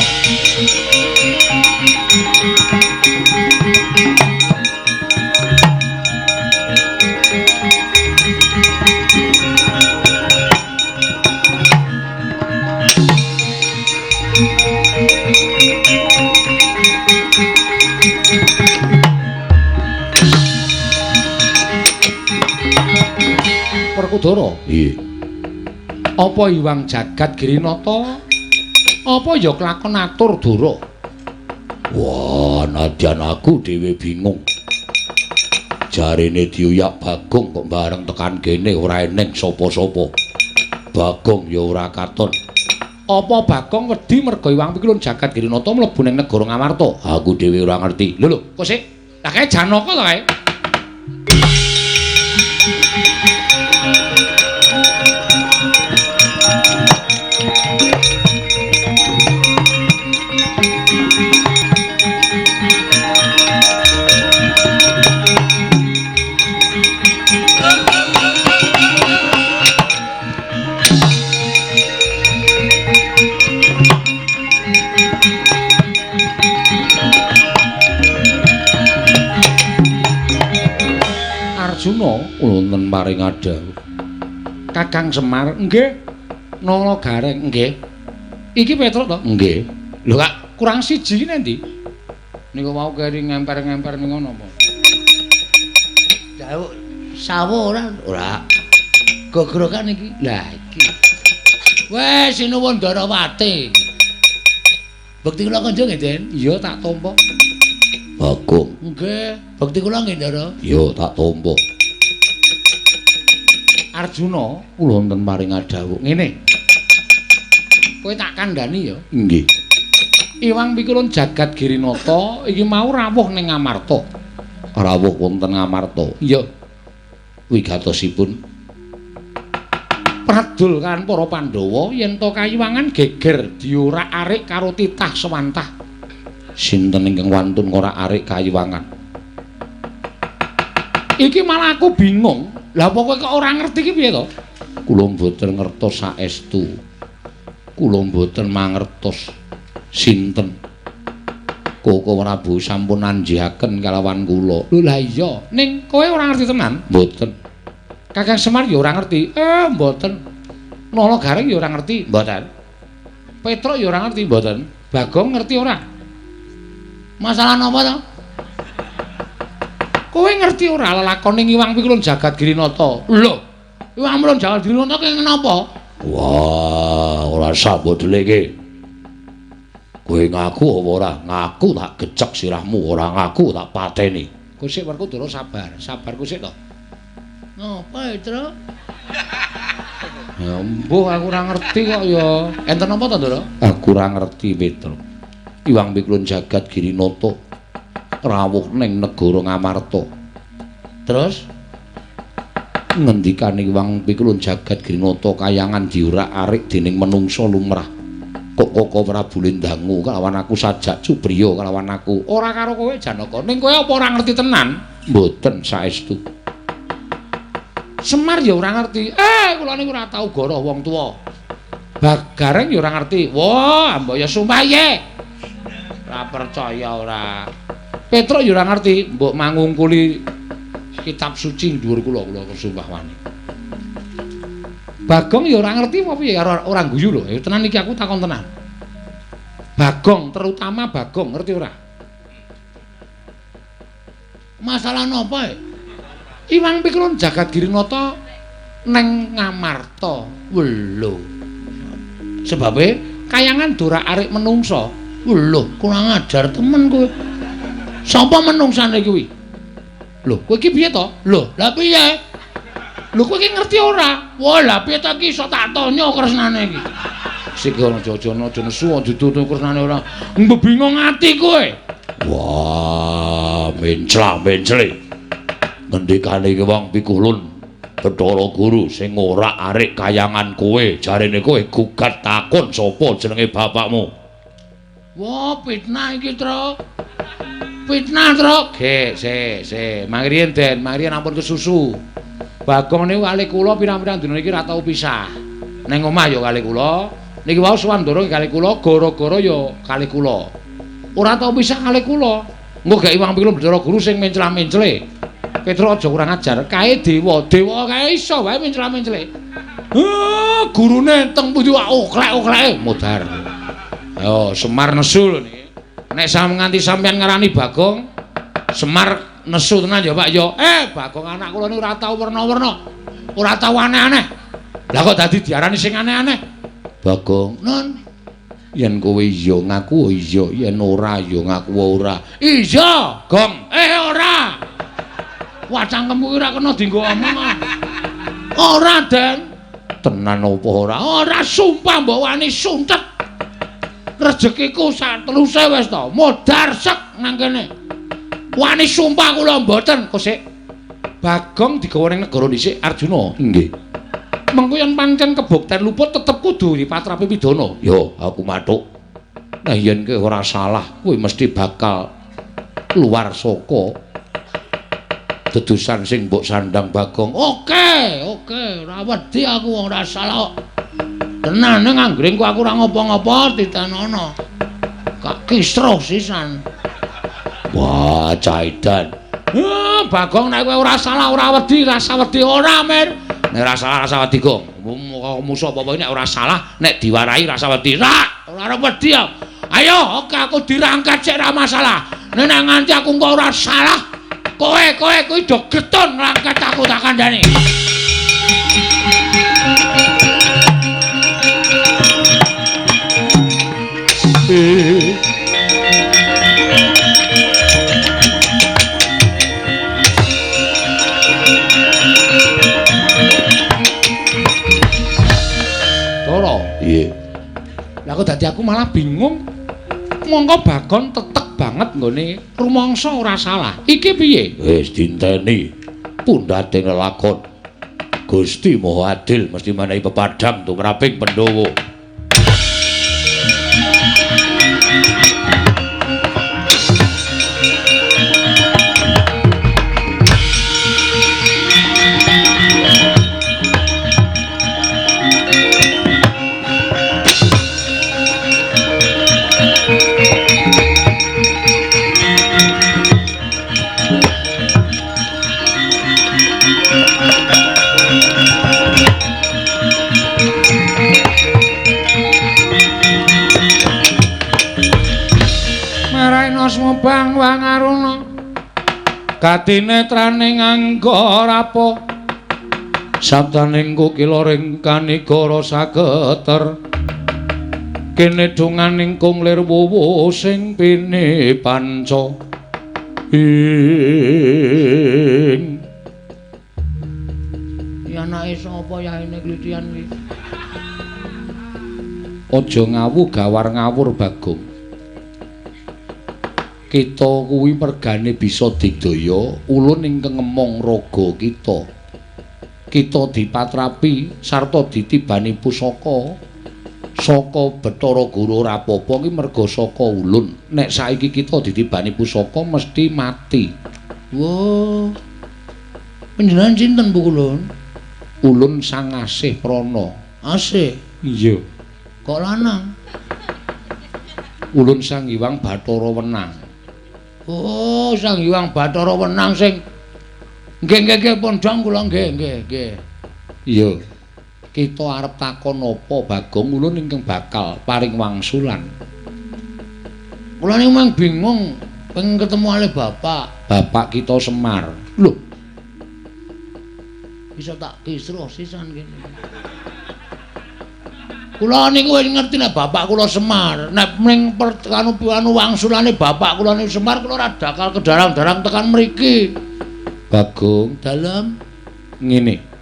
Werkudara. Nggih. Apa Hyang Jagat Girinata? Apa ya kelakon atur dara? Wah, nadyan aku dhewe bingung. Jarene diuyak Bagong kok bareng tekan kene ora eneng sapa-sapa. Bagong ya ora katon. Apa Bagong wedi merga Hyang Pikulun Jagat Girinata mlebu ning negara Ngamarta? Aku dhewe ora ngerti. Lho lho, kok sik? Lah kae Janaka to kae? Arjuna wonten paring adhawuh. Kakang Semar, nggih. Nala Gareng, nggih. Iki Petruk to? Nggih. Lho Kak, kurang siji iki nendi? Niku mau keri ngemper-ngemper ning ngono apa? Jauh sawo ora? Ora. Gogrokan iki. Lah iki. Wes sinuwun Darawati. Bekti kula kanca nggih, Den? Iya, tak tampa. Bagong. Nggih. Bekti kula nggih, Ndara. Iya, tak tampa. Arjuna, kula wonten paring adhawuh. Ngene. Kowe tak kandhani ya. Nggih. Iwang Pikulun Jagat Girinata iki mau rawuh ning Ngamarta. Rawuh wonten Ngamarta. Iya. Wigatosipun pradul kan para Pandhawa yen to kayiwangan geger diorak-arik karo titah sewantah. Sinten ingkang wantun ngorak-arik kayiwangan? Iki malah aku bingung. Lah apa kowe kok ora ngerti iki piye to? Kula mboten ngertos saestu. Kula mboten mangertos sinten. Koko Prabu sampun anjihaken kalawan kula. Lho lah iya, ning kowe ora ngerti tenan? Mboten. Kakang Semar ya ora ngerti. Mboten. Nala Gareng ya ora ngerti, mboten. Petruk ya ora ngerti, mboten. Bagong ngerti ora? Masalah napa to? Kowe ngerti ora lelakone Iwang Pikulun Jagat Girinata? Lho, Iwang Pikulun Jagat Girinata ki napa? Wah, ora sambut dheleke. Kowe ngaku apa ora? Ngaku tak gecek sirahmu, ora ngaku tak pateni. Kowe sik Werkudara sabar, sabar kowe sik to. Napa, Tru? Ya mbuh aku ora ngerti kok ya. Enten napa to, Ndara? Aku ora ngerti, Petruk. Iwang Pikulun Jagat Girinata rawuh ning negara Ngamarta. Terus ngendikane Iwang Pikulun Jagat Girinata kayangan diurak-arik dening menungsa lumrah. Kok Koko Prabu Lindangu kalawan aku sajak cubriya kalawan aku. Ora karo kowe Janaka. Ning kowe apa ora ngerti tenan? Mboten saestu. Semar ya ora ngerti. Kula niku ora tau goroh wong tuwa. Bagareng ya ora ngerti. Wah, mbok ya sumpah ye. Ora percaya ora. Petruk ya ora ngerti, mbok mangungkuli kitab suci dhuwur kula, kula sumpah wani. Bagong ya ora ngerti apa piye, ora guyu lho. Ya tenan iki aku takon tenan. Bagong, terutama Bagong ngerti ora? Masalah napa e? Iwang Pikulun Jagat Girinata neng Ngamarta. Lho. Sebabe kayangan dorak arik menungsa. Lho, kurang ajar temen kowe. Sapa menungsane kuwi? Lho, kowe iki piye to? Lho, lah piye? Lho kowe iki ngerti ora? Wah, lah piye ta iki iso tak tanya kresnane iki. Sik aja aja nesu aja ditutup kresnane ora. Mbebingung ati kowe. Wah, mencla-mencle. Ngendikane iki Wong Pikulun Bathara Guru sing ora arik kayangan kowe, jarene kowe gugat takon sapa jenenge bapakmu. Wah, fitnah iki, Tru. Fitnah, Tru. Ge, se, se. Mangriyen, Den, mangriyen ampun kesusu. Bagong niku kalih kula pirang-pirang dina iki ora tau pisah. Ning omah ya kalih kula. Niki wau sowan Ndara kalih kula, gara-gara ya kalih kula. Ora tau pisah kalih kula. Engko gek Iwang Pikulun Bathara Guru sing mencla-mencle. Petruk aja kurang ajar. Kae dewa, dewa kae iso wae mencla-mencle. Gurune teng pundi wae oklek-okleke modar. Ayo Semar nesu lho niki. Nek sam nganti sampeyan ngarani Bagong, Semar nesu tenan ya Pak ya. Bagong anak kula niku ora tau werna-werna. Ora tau aneh-aneh. Lah kok dadi diarani sing aneh-aneh? Bagong, nun yen kowe iya ngaku iya, yen ora ya ngaku ora. Iya, Gong. Ora. Wah, cangkemku ora kena dienggo omong. Ora, Den. Tenan apa ora? Ora, sumpah mbok wani suntet. Rezekiku sak teluse wis to. Modar sek nang kene. Wani sumpah kula mboten. Kok sik Bagong digawa ning negara dhisik Arjuna. Nggih. Mengko yen pancen kebukten luput tetep kudu dipatrapi pidana. Yo, aku mathuk. Nah yen kowe ora salah, kowe mesti bakal luar saka dedusan sing mbok sandang Bagong. Oke, oke, ora wedi aku wong ora salah. Tenan ning anggringku aku ora ngopo-ngopo ditenono. Kak kisruh sisan. Wah, caidan. Bagong nek kowe ora salah ora wedi, rasa wedi ora, Mir. Nek ora salah rasa wedi, Gong. Musuh apa-apa nek ora salah, nek diwarahi rasa wedi. Ora, ora wedi. Ayo, oke aku dirangkat sik ora masalah. Nek nganti aku engko ora salah, kowe kowe kuwi do getun ngrangkat aku tak kandhani. Toro. Iya. Lah kok dadi aku malah bingung. Mongko Bagong tetek banget nggone rumangsa ora salah. Iki piye? Wis dinteni pundhate nglakon. Gusti Maha Adil mesti menehi pepadhang tumraping Pandhawa. Bang Wangaruna katinetraning angga rapa sabdaning kukila ring kanigara sageter kene donganing kung lir wuwu sing pinipanca ing. Ya anake sapa yaene klitian iki? Aja ngawu gawar ngawur Bagong. Kita kuwi mergane bisa digdaya ulun ingkang ngemong raga kita. Kita dipatrapi sarta ditibani pusaka saka Bathara Guru ora apa-apa ki merga saka ulun. Nek saiki kita ditibani pusaka mesti mati. Wah. Panjenengan sinten Bu Ulun? Ulun Sang Asih Prana. Asih? Iya. Kok lanang? Ulun Sang Hyang Bathara Wenang. Oh, Sang Hyang Bathara Wenang sing nggih nggih nggih pondhong kula nggih nggih nggih. Iya. Kita arep takon apa Bagong ulun ingkang bakal paring wangsulan. Kula niku mang bingung pengen ketemu ale bapak. Bapak kita Semar. Lho. Bisa tak kisruh sisan kene. Kula niku wis ngerti nek bapak kula Semar. Nek ning anu wangsulane bapak kula niku Semar kula ora bakal kedarang-darang tekan mriki. Bagong dalem ngene.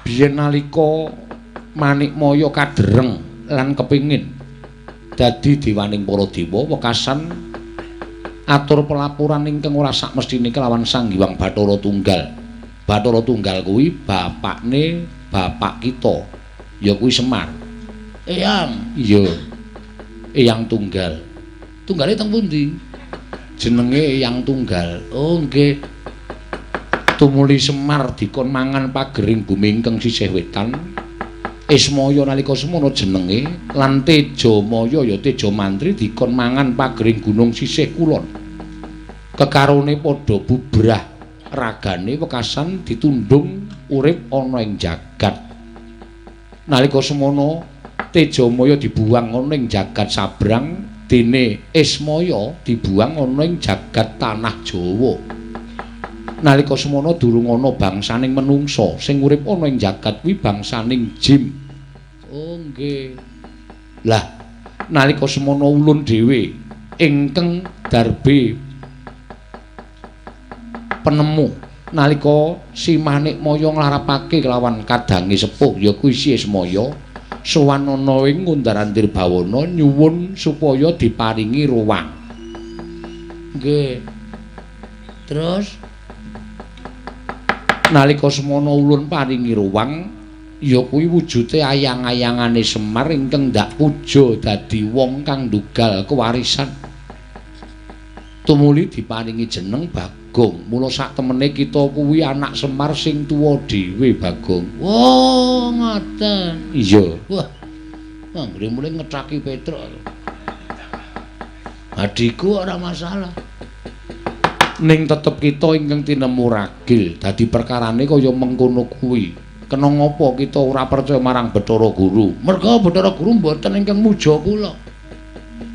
Biyen nalika Manikmaya kadereng lan kepingin dadi dewaning para dewa wekasan atur pelaporan ingkang ora sakmestine kelawan Sang Hyang Bathara Tunggal. Bathara Tunggal kuwi bapakne bapak kita. Ya kuwi Semar. Eyang. Iya. Eyang Tunggal. Tunggale teng pundi? Jenenge Eyang Tunggal. Oh nggih. Tumuli Semar dikon mangan pagering bumi ingkang sisih wetan. Ismaya nalika semono jenenge lan Tejamaya ya Tejamantri dikon mangan pagering gunung sisih kulon. Kekarone padha bubrah ragane wekasan ditundung urip ana ing jagat. Nalika semono Tejamaya dibuang ana ing jagat sabrang dene Ismaya dibuang ana ing jagat tanah Jawa. Nalika semono durung ana bangsaning menungsa sing urip ana ing jagat kuwi bangsaning jim. Oh nggih. Lah nalika semono ulun dhewe ingkang darbe penemu nalika si Manikmaya nglarapake kelawan kadange sepuh ya kuwi si Ismaya sowan ana ing Ngundar-andir Bawana nyuwun supaya diparingi ruwang. Nggih. Terus nalika semono ulun paringi ruwang ya kuwi wujude ayang-ayangane Semar ingkang ndak puja dadi wong kang ndugal kewarisan. Tumuli diparingi jeneng Bagong. Mula sak temene kita kuwi anak Semar sing tuwa dhewe Bagong. Oh, ngoten. Iya. Wah. Anggere mulih ngecaki Petruk. Adhiku ora masalah. Ning tetep kita ingkang tinemu ragil dadi perkarane kaya mengkono kuwi. Kena ngapa kita ora percaya marang Bathara Guru? Merga Bathara Guru mboten ingkang muja kula.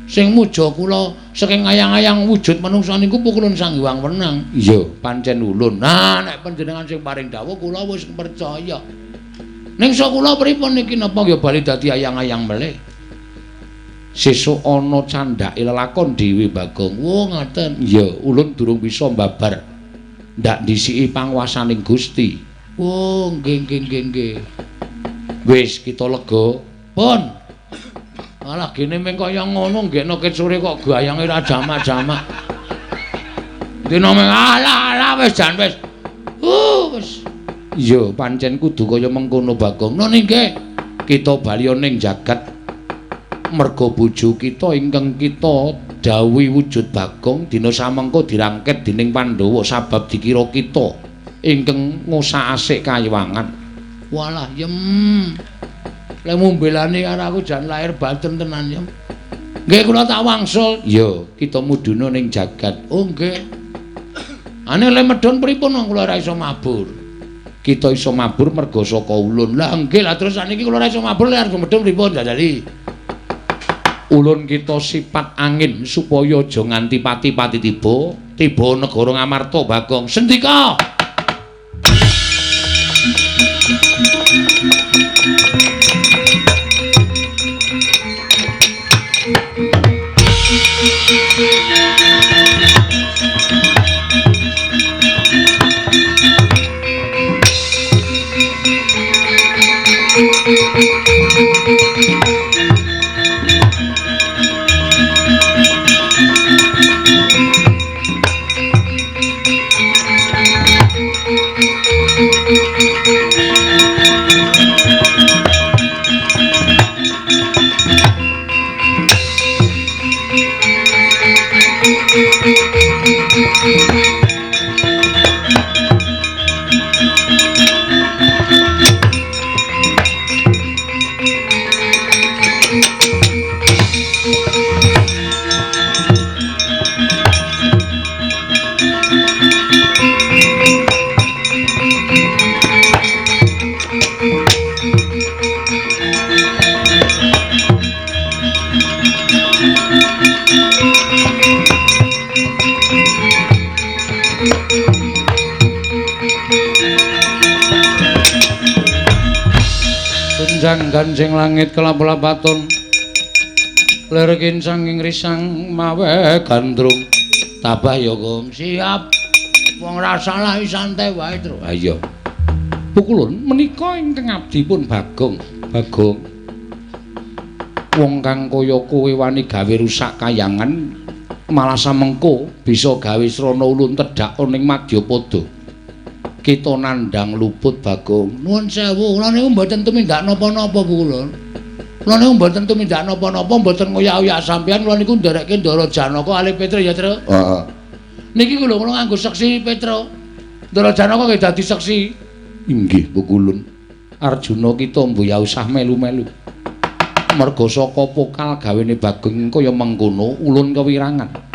Sing muja kula saking ayang-ayang wujud manungsa niku pukulun Sang Hyang Wenang. Iya, pancen ulun. Nah, nek panjenengan sing paring dawuh kula wis percaya. Ning sok kula pripun niki napa ya bali dadi ayang-ayang melih? Sesuk ana candhake lelakon dhewe Bagong. Oh, ngaten. Iya, ulun durung bisa mbabar. Ndak ndhisiki panguwasaning Gusti. Oh, nggih nggih nggih nggih. Wis kita lega. Pun. Alah gene meng kaya ngono nggekno ket sore kok gayange ra jamak-jamak. Dina meng alah alah wis jan wis. Wis. Iya, pancen kudu kaya mengkono Bagong. Nun nggih. Kita bali ning jagat merga bojo kita ingkang kita dawuhi wujud Bagong dina samengko dirangket dening Pandhawa sabab dikira kita ingkang ngusak-asik kayiwangan. Walah yem. Lek mumbelane karo aku jan lahir batin tenan yem. Nggih kula tak wangsul. Iya, kita mudhuna ning jagat. Oh nggih. Ane le medhun pripun wong kula ora iso mabur. Kita iso mabur merga saka ulun. Lah nggih, lah terus saniki kula ora iso mabur lek arep medhun pripun jajali. Ulun kita sipat angin supaya aja nganti pati-pati tiba, tiba negara Ngamarta Bagong. Sendika. Tunjang ganjing langit kelap-lapaton lir kincang ing risang mawe gandrung. Tabah ya, Gong. Siap. Wong ra salah santai wae, Tru. Ha iya. Pukulun menika ingkang abdi pun Bagong. Bagong. Wong kang kaya kowe wani gawe rusak kayangan malah samengko bisa gawe srana ulun tedhak ning madyapada. Kita nandhang luput Bagong. Nuwun sewu, kula niku mboten tumindak napa-napa kula. Kula niku mboten tumindak napa-napa, mboten ngoyak-oyak sampeyan, kula niku nderekke Ndara Janaka alih Petro ya, Tru. Heeh. Niki lho kula nganggo seksi Petro. Ndara Janaka nggih dadi seksi. Inggih, Pukulun. Arjuna kita mbuh usah melu-melu. Merga saka pokal gawene Bagong kaya mengkono ulun kewirangan.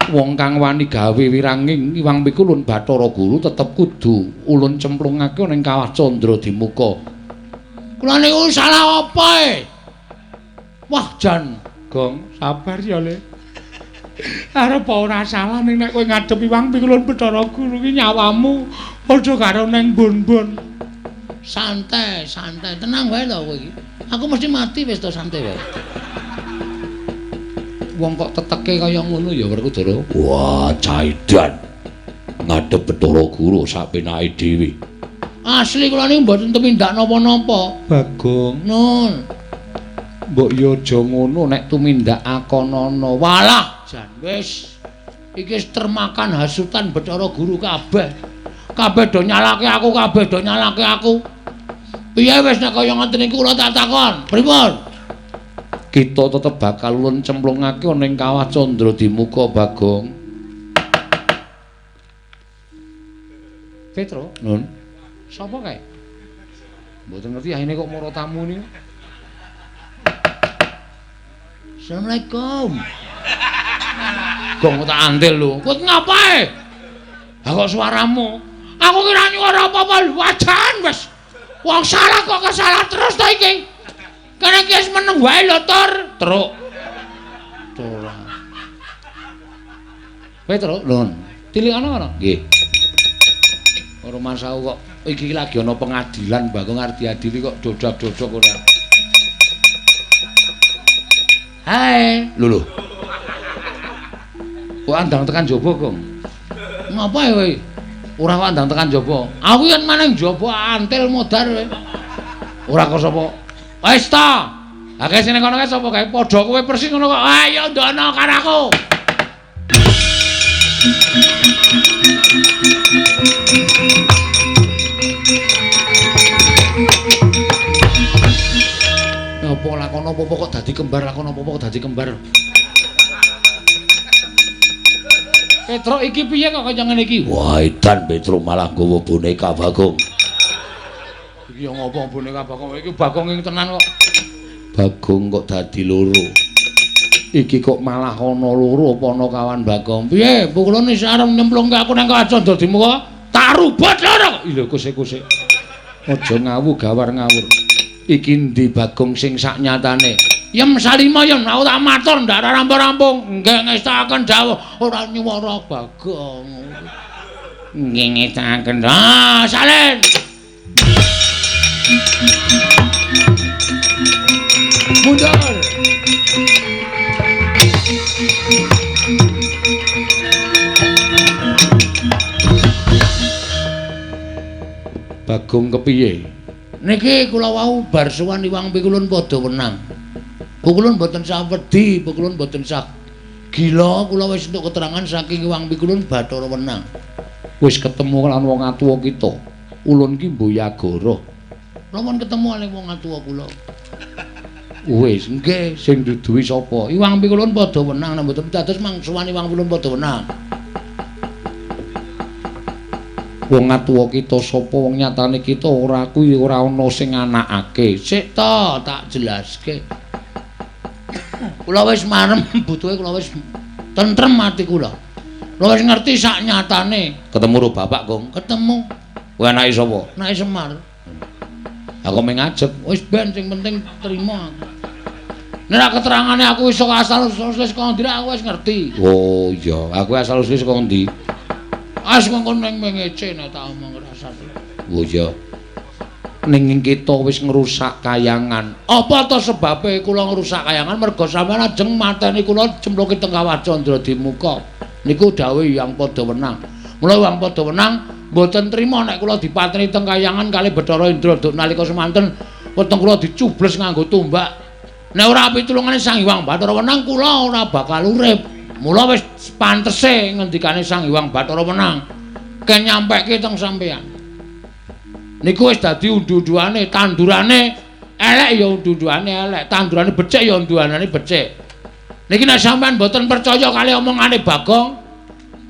Wong kang wani gawe wiranging Iwang Pikulun Bathara Guru tetep kudu ulun cemplungake ning Kawah Candra Dimuka. Kula niku salah apa e? Wah jan, Gong, sabar ya, Le. Arep ora salah ning nek kowe ngadep Iwang Pikulun Bathara Guru ki nyawamu padha karo ning bon-bon. Santai, santai, tenang wae to kowe iki. Aku mesti mati wis to, santai wae. Wong kok teteke kaya ngono ya Werkudara. Wah, caidan. Ngadep Bathara Guru sak penake dhewe. Asli kula niku mboten tumindak napa-napa. Bagong, nun. Mbok yo aja ngono nek tumindak akonana. Walah, jan wis. Iki wis termakan hasutan Bathara Guru kabeh. Kabeh do nyalake aku, kabeh do nyalake aku. Piye wis nek kaya ngoten niku kula tak takon. Pripun? Kita tetep bakal ulun cemplungake ning Kawah Candra Dimuka Bagong. Petro, nun. Sapa kae? Mboten ngerti ahine kok mara tamu niku. Assalamualaikum. Gong tak antil lho. Kowe ngapae? Ha kok suaramu? Aku kira nyuara apa-apa lho, wajan wis. Wong salah kok kesalah terus to iki. Kene iki wis meneng wae lho, Tur. Truk. Ora. Petro, lho. Tilikana kono? Nggih. Ora masaku kok iki lagi ana pengadilan Bagong arep diadili kok dodak-dodok ora. Hai, lho lho. Kok andang tekan jaba, Gong? Ngapa ya kowe? Ora kok andang tekan jaba. Aku yen maneng jaba antil modar kowe. Ora kok sapa? Wis ta. Akeh sing kono kae sapa kae? Padha kowe persis ngono kok. Ayo ndono karo aku. Apa lakon apa-apa kok dadi kembar, lakon apa-apa kok dadi kembar. Petro iki piye kok kaya ngene iki? Wah, edan Petro malah nggawa boneka Bagong. Iki ya ngopo boneka Bagong? Iki Bagong ing tenan kok. Bagong kok dadi loro. Iki kok malah ana loro apa ana kawan Bagong? Piye? Pukulun wis arep nyemplungke aku nang Kawah Candra Dimuka? Tak rubut loro. Lho kose-kose. Aja ngawu gawar ngawur. Iki endi Bagong sing sak nyatane? Yem Salima yem aku tak matur ndak rampung-rampung. Nggih ngestakaken dawuh ora nyuwara Bagong. Nggih ngestakaken. Ah, salin. Mundur. Bagong kepiye? Niki kula wau bar sowan Iwang Pikulun padha wenang. Pikulun mboten sah wedi, Pikulun mboten sah gila, kula wis entuk keterangan saking Iwang Pikulun Bathara Wenang. Wis ketemu lan wong atuwa kita. Ulun ki Mboyagara. Kula pun ketemu kalih wong atuwa kula. Wis, nggih, sing duduhi sapa? Iwang Pikulun padha wenang, nek mboten dados mang sowan Iwang Pikulun padha wenang. Wong atuwa kita sapa wong nyatane kita ora kuwi ora ana sing anakake. Sik to, tak jelaske. Kula wis marem butuhe kula wis tentrem ati kula. Kula wis ngerti sak nyatane. Ketemu karo bapak, Gong? Ketemu. Kuwi anake sapa? Anake Semar. Aku mung ngajeg. Wis ben sing penting trima aku. Nek keterangane aku iso asal usule saka ndi aku wis ngerti. Oh iya, aku asal usule saka ndi? As mengko ning mengece nek tak omong rasane. Oh iya. Ning kita wis ngrusak kayangan. Apa to sebabe kula ngrusak kayangan? Merga sampeyan ajeng mateni kula cemplungke teng Kawah Candra Dimuka. Niku dawuh Hyang Padha Wenang. Mula Hyang Padha Wenang mboten trima nek kula dipateni teng kayangan kalih Bathara Indra duk nalika semanten weteng kula dicubles nganggo tombak. Nek ora pitulungane Sang Hyang Bathara Wenang kula ora bakal urip. Mula wis pantese ngendikane Sang Hyang Bathara Wenang ken nyampeke teng sampeyan. Niku wis dadi undu-unduane, tandurane elek ya undu-unduane elek, tandurane becik ya unduanane becik. Niki nek sampeyan mboten percaya kali omongane Bagong,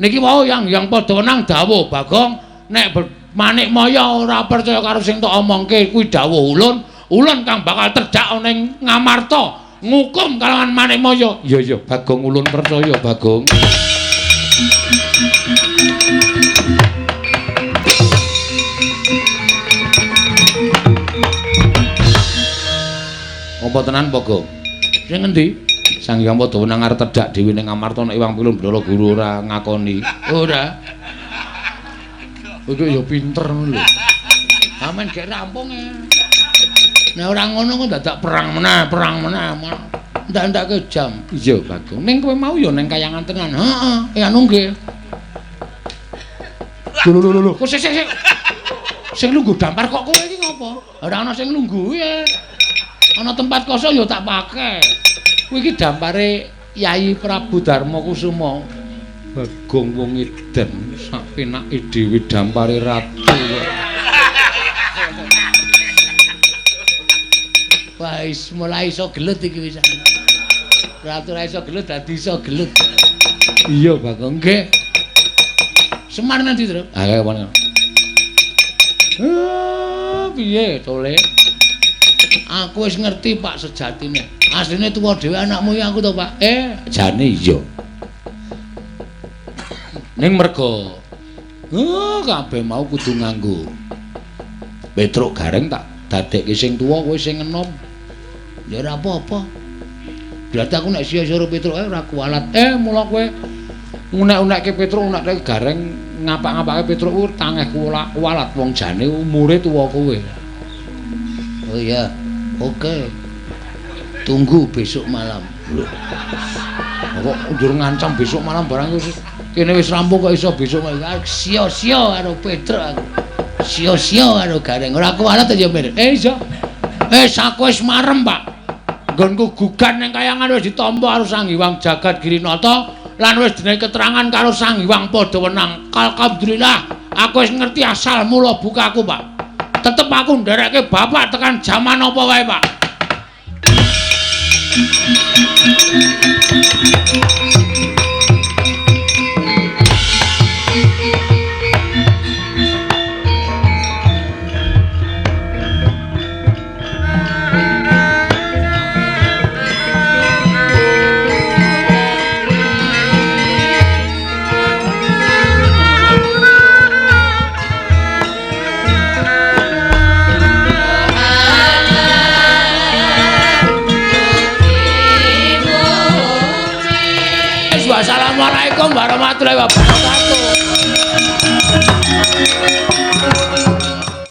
niki wau Hyang Hyang Padha Wenang dawuh Bagong nek Manik Maya ora percaya karo sing tok omongke kuwi dawuh ulun, ulun kang bakal terjak ning Ngamarta ngukum kalawan Manik Maya. Iya iya Bagong ulun percaya Bagong. Apa tenan Bagong? Sing ngendi? Sang Hyang Padha Wenang arep tedhak dhewe ning Ngamarta nek Iwang Pilun Bathara Guru ora ngakoni. Ora. Kowe ya pinter ngono lho. Amen gek rampung e. Nek ora ngono kok dadak perang meneh, perang meneh. Ndak-ndake jam. Iya, Bagong. Ning kowe mau ya ning kayangan tenan. Heeh, anu nggih. Lho lho lho. Kok sik sik sik. Sing lungguh dampar kok kowe iki ngopo? Ora ana sing lungguh e. Ana tempat kosong ya tak pake. Kuwi iki dampare Yai Prabu Darma Kusuma. Bagong wong edan sak penake dhewe dampare ratu kok. Wah, wis mulai iso gelut iki wis. Ratu ora iso gelut dadi iso gelut. Iya, Bagong. Nggih. Semar nanti, Tru? Ah, kaya mana? Piye tole? Aku wis ngerti Pak sejatine. Asline tuwa dhewe anakmu ya aku to, Pak. Jane iya. Ning merga kabeh mau kudu nganggo Petruk Gareng tak dadekke sing tuwa kowe sing enom. Ya ora apa-apa. Berarti aku nek sia-sia karo Petruk ora kualat. Mula kowe unek-unekke Petruk, unekke Gareng, ngapak-ngapake Petruk kuwi tangeh kualat wong jane umure tuwa kowe. Oh iya. Oke. Tunggu besok malam. Lho. Kok njur ngancam besok malam barang wis kene wis rampung kok iso besok malam. Sia-sia karo Petruk aku. Sia-sia karo Gareng. Ora kualat ya, Mir. Iya. Wis aku wis marem, Pak. Nggonku gugan ning kayangan wis ditampa karo Sang Hyang Jagat Girinata lan wis dene keterangan karo Sang Hyang Padha Wenang. Alhamdulillah, aku wis ngerti asal mula bukaku, Pak. Tetep aku nderekke bapak tekan jaman apa wae, Pak. Assalamualaikum warahmatullahi wabarakatuh.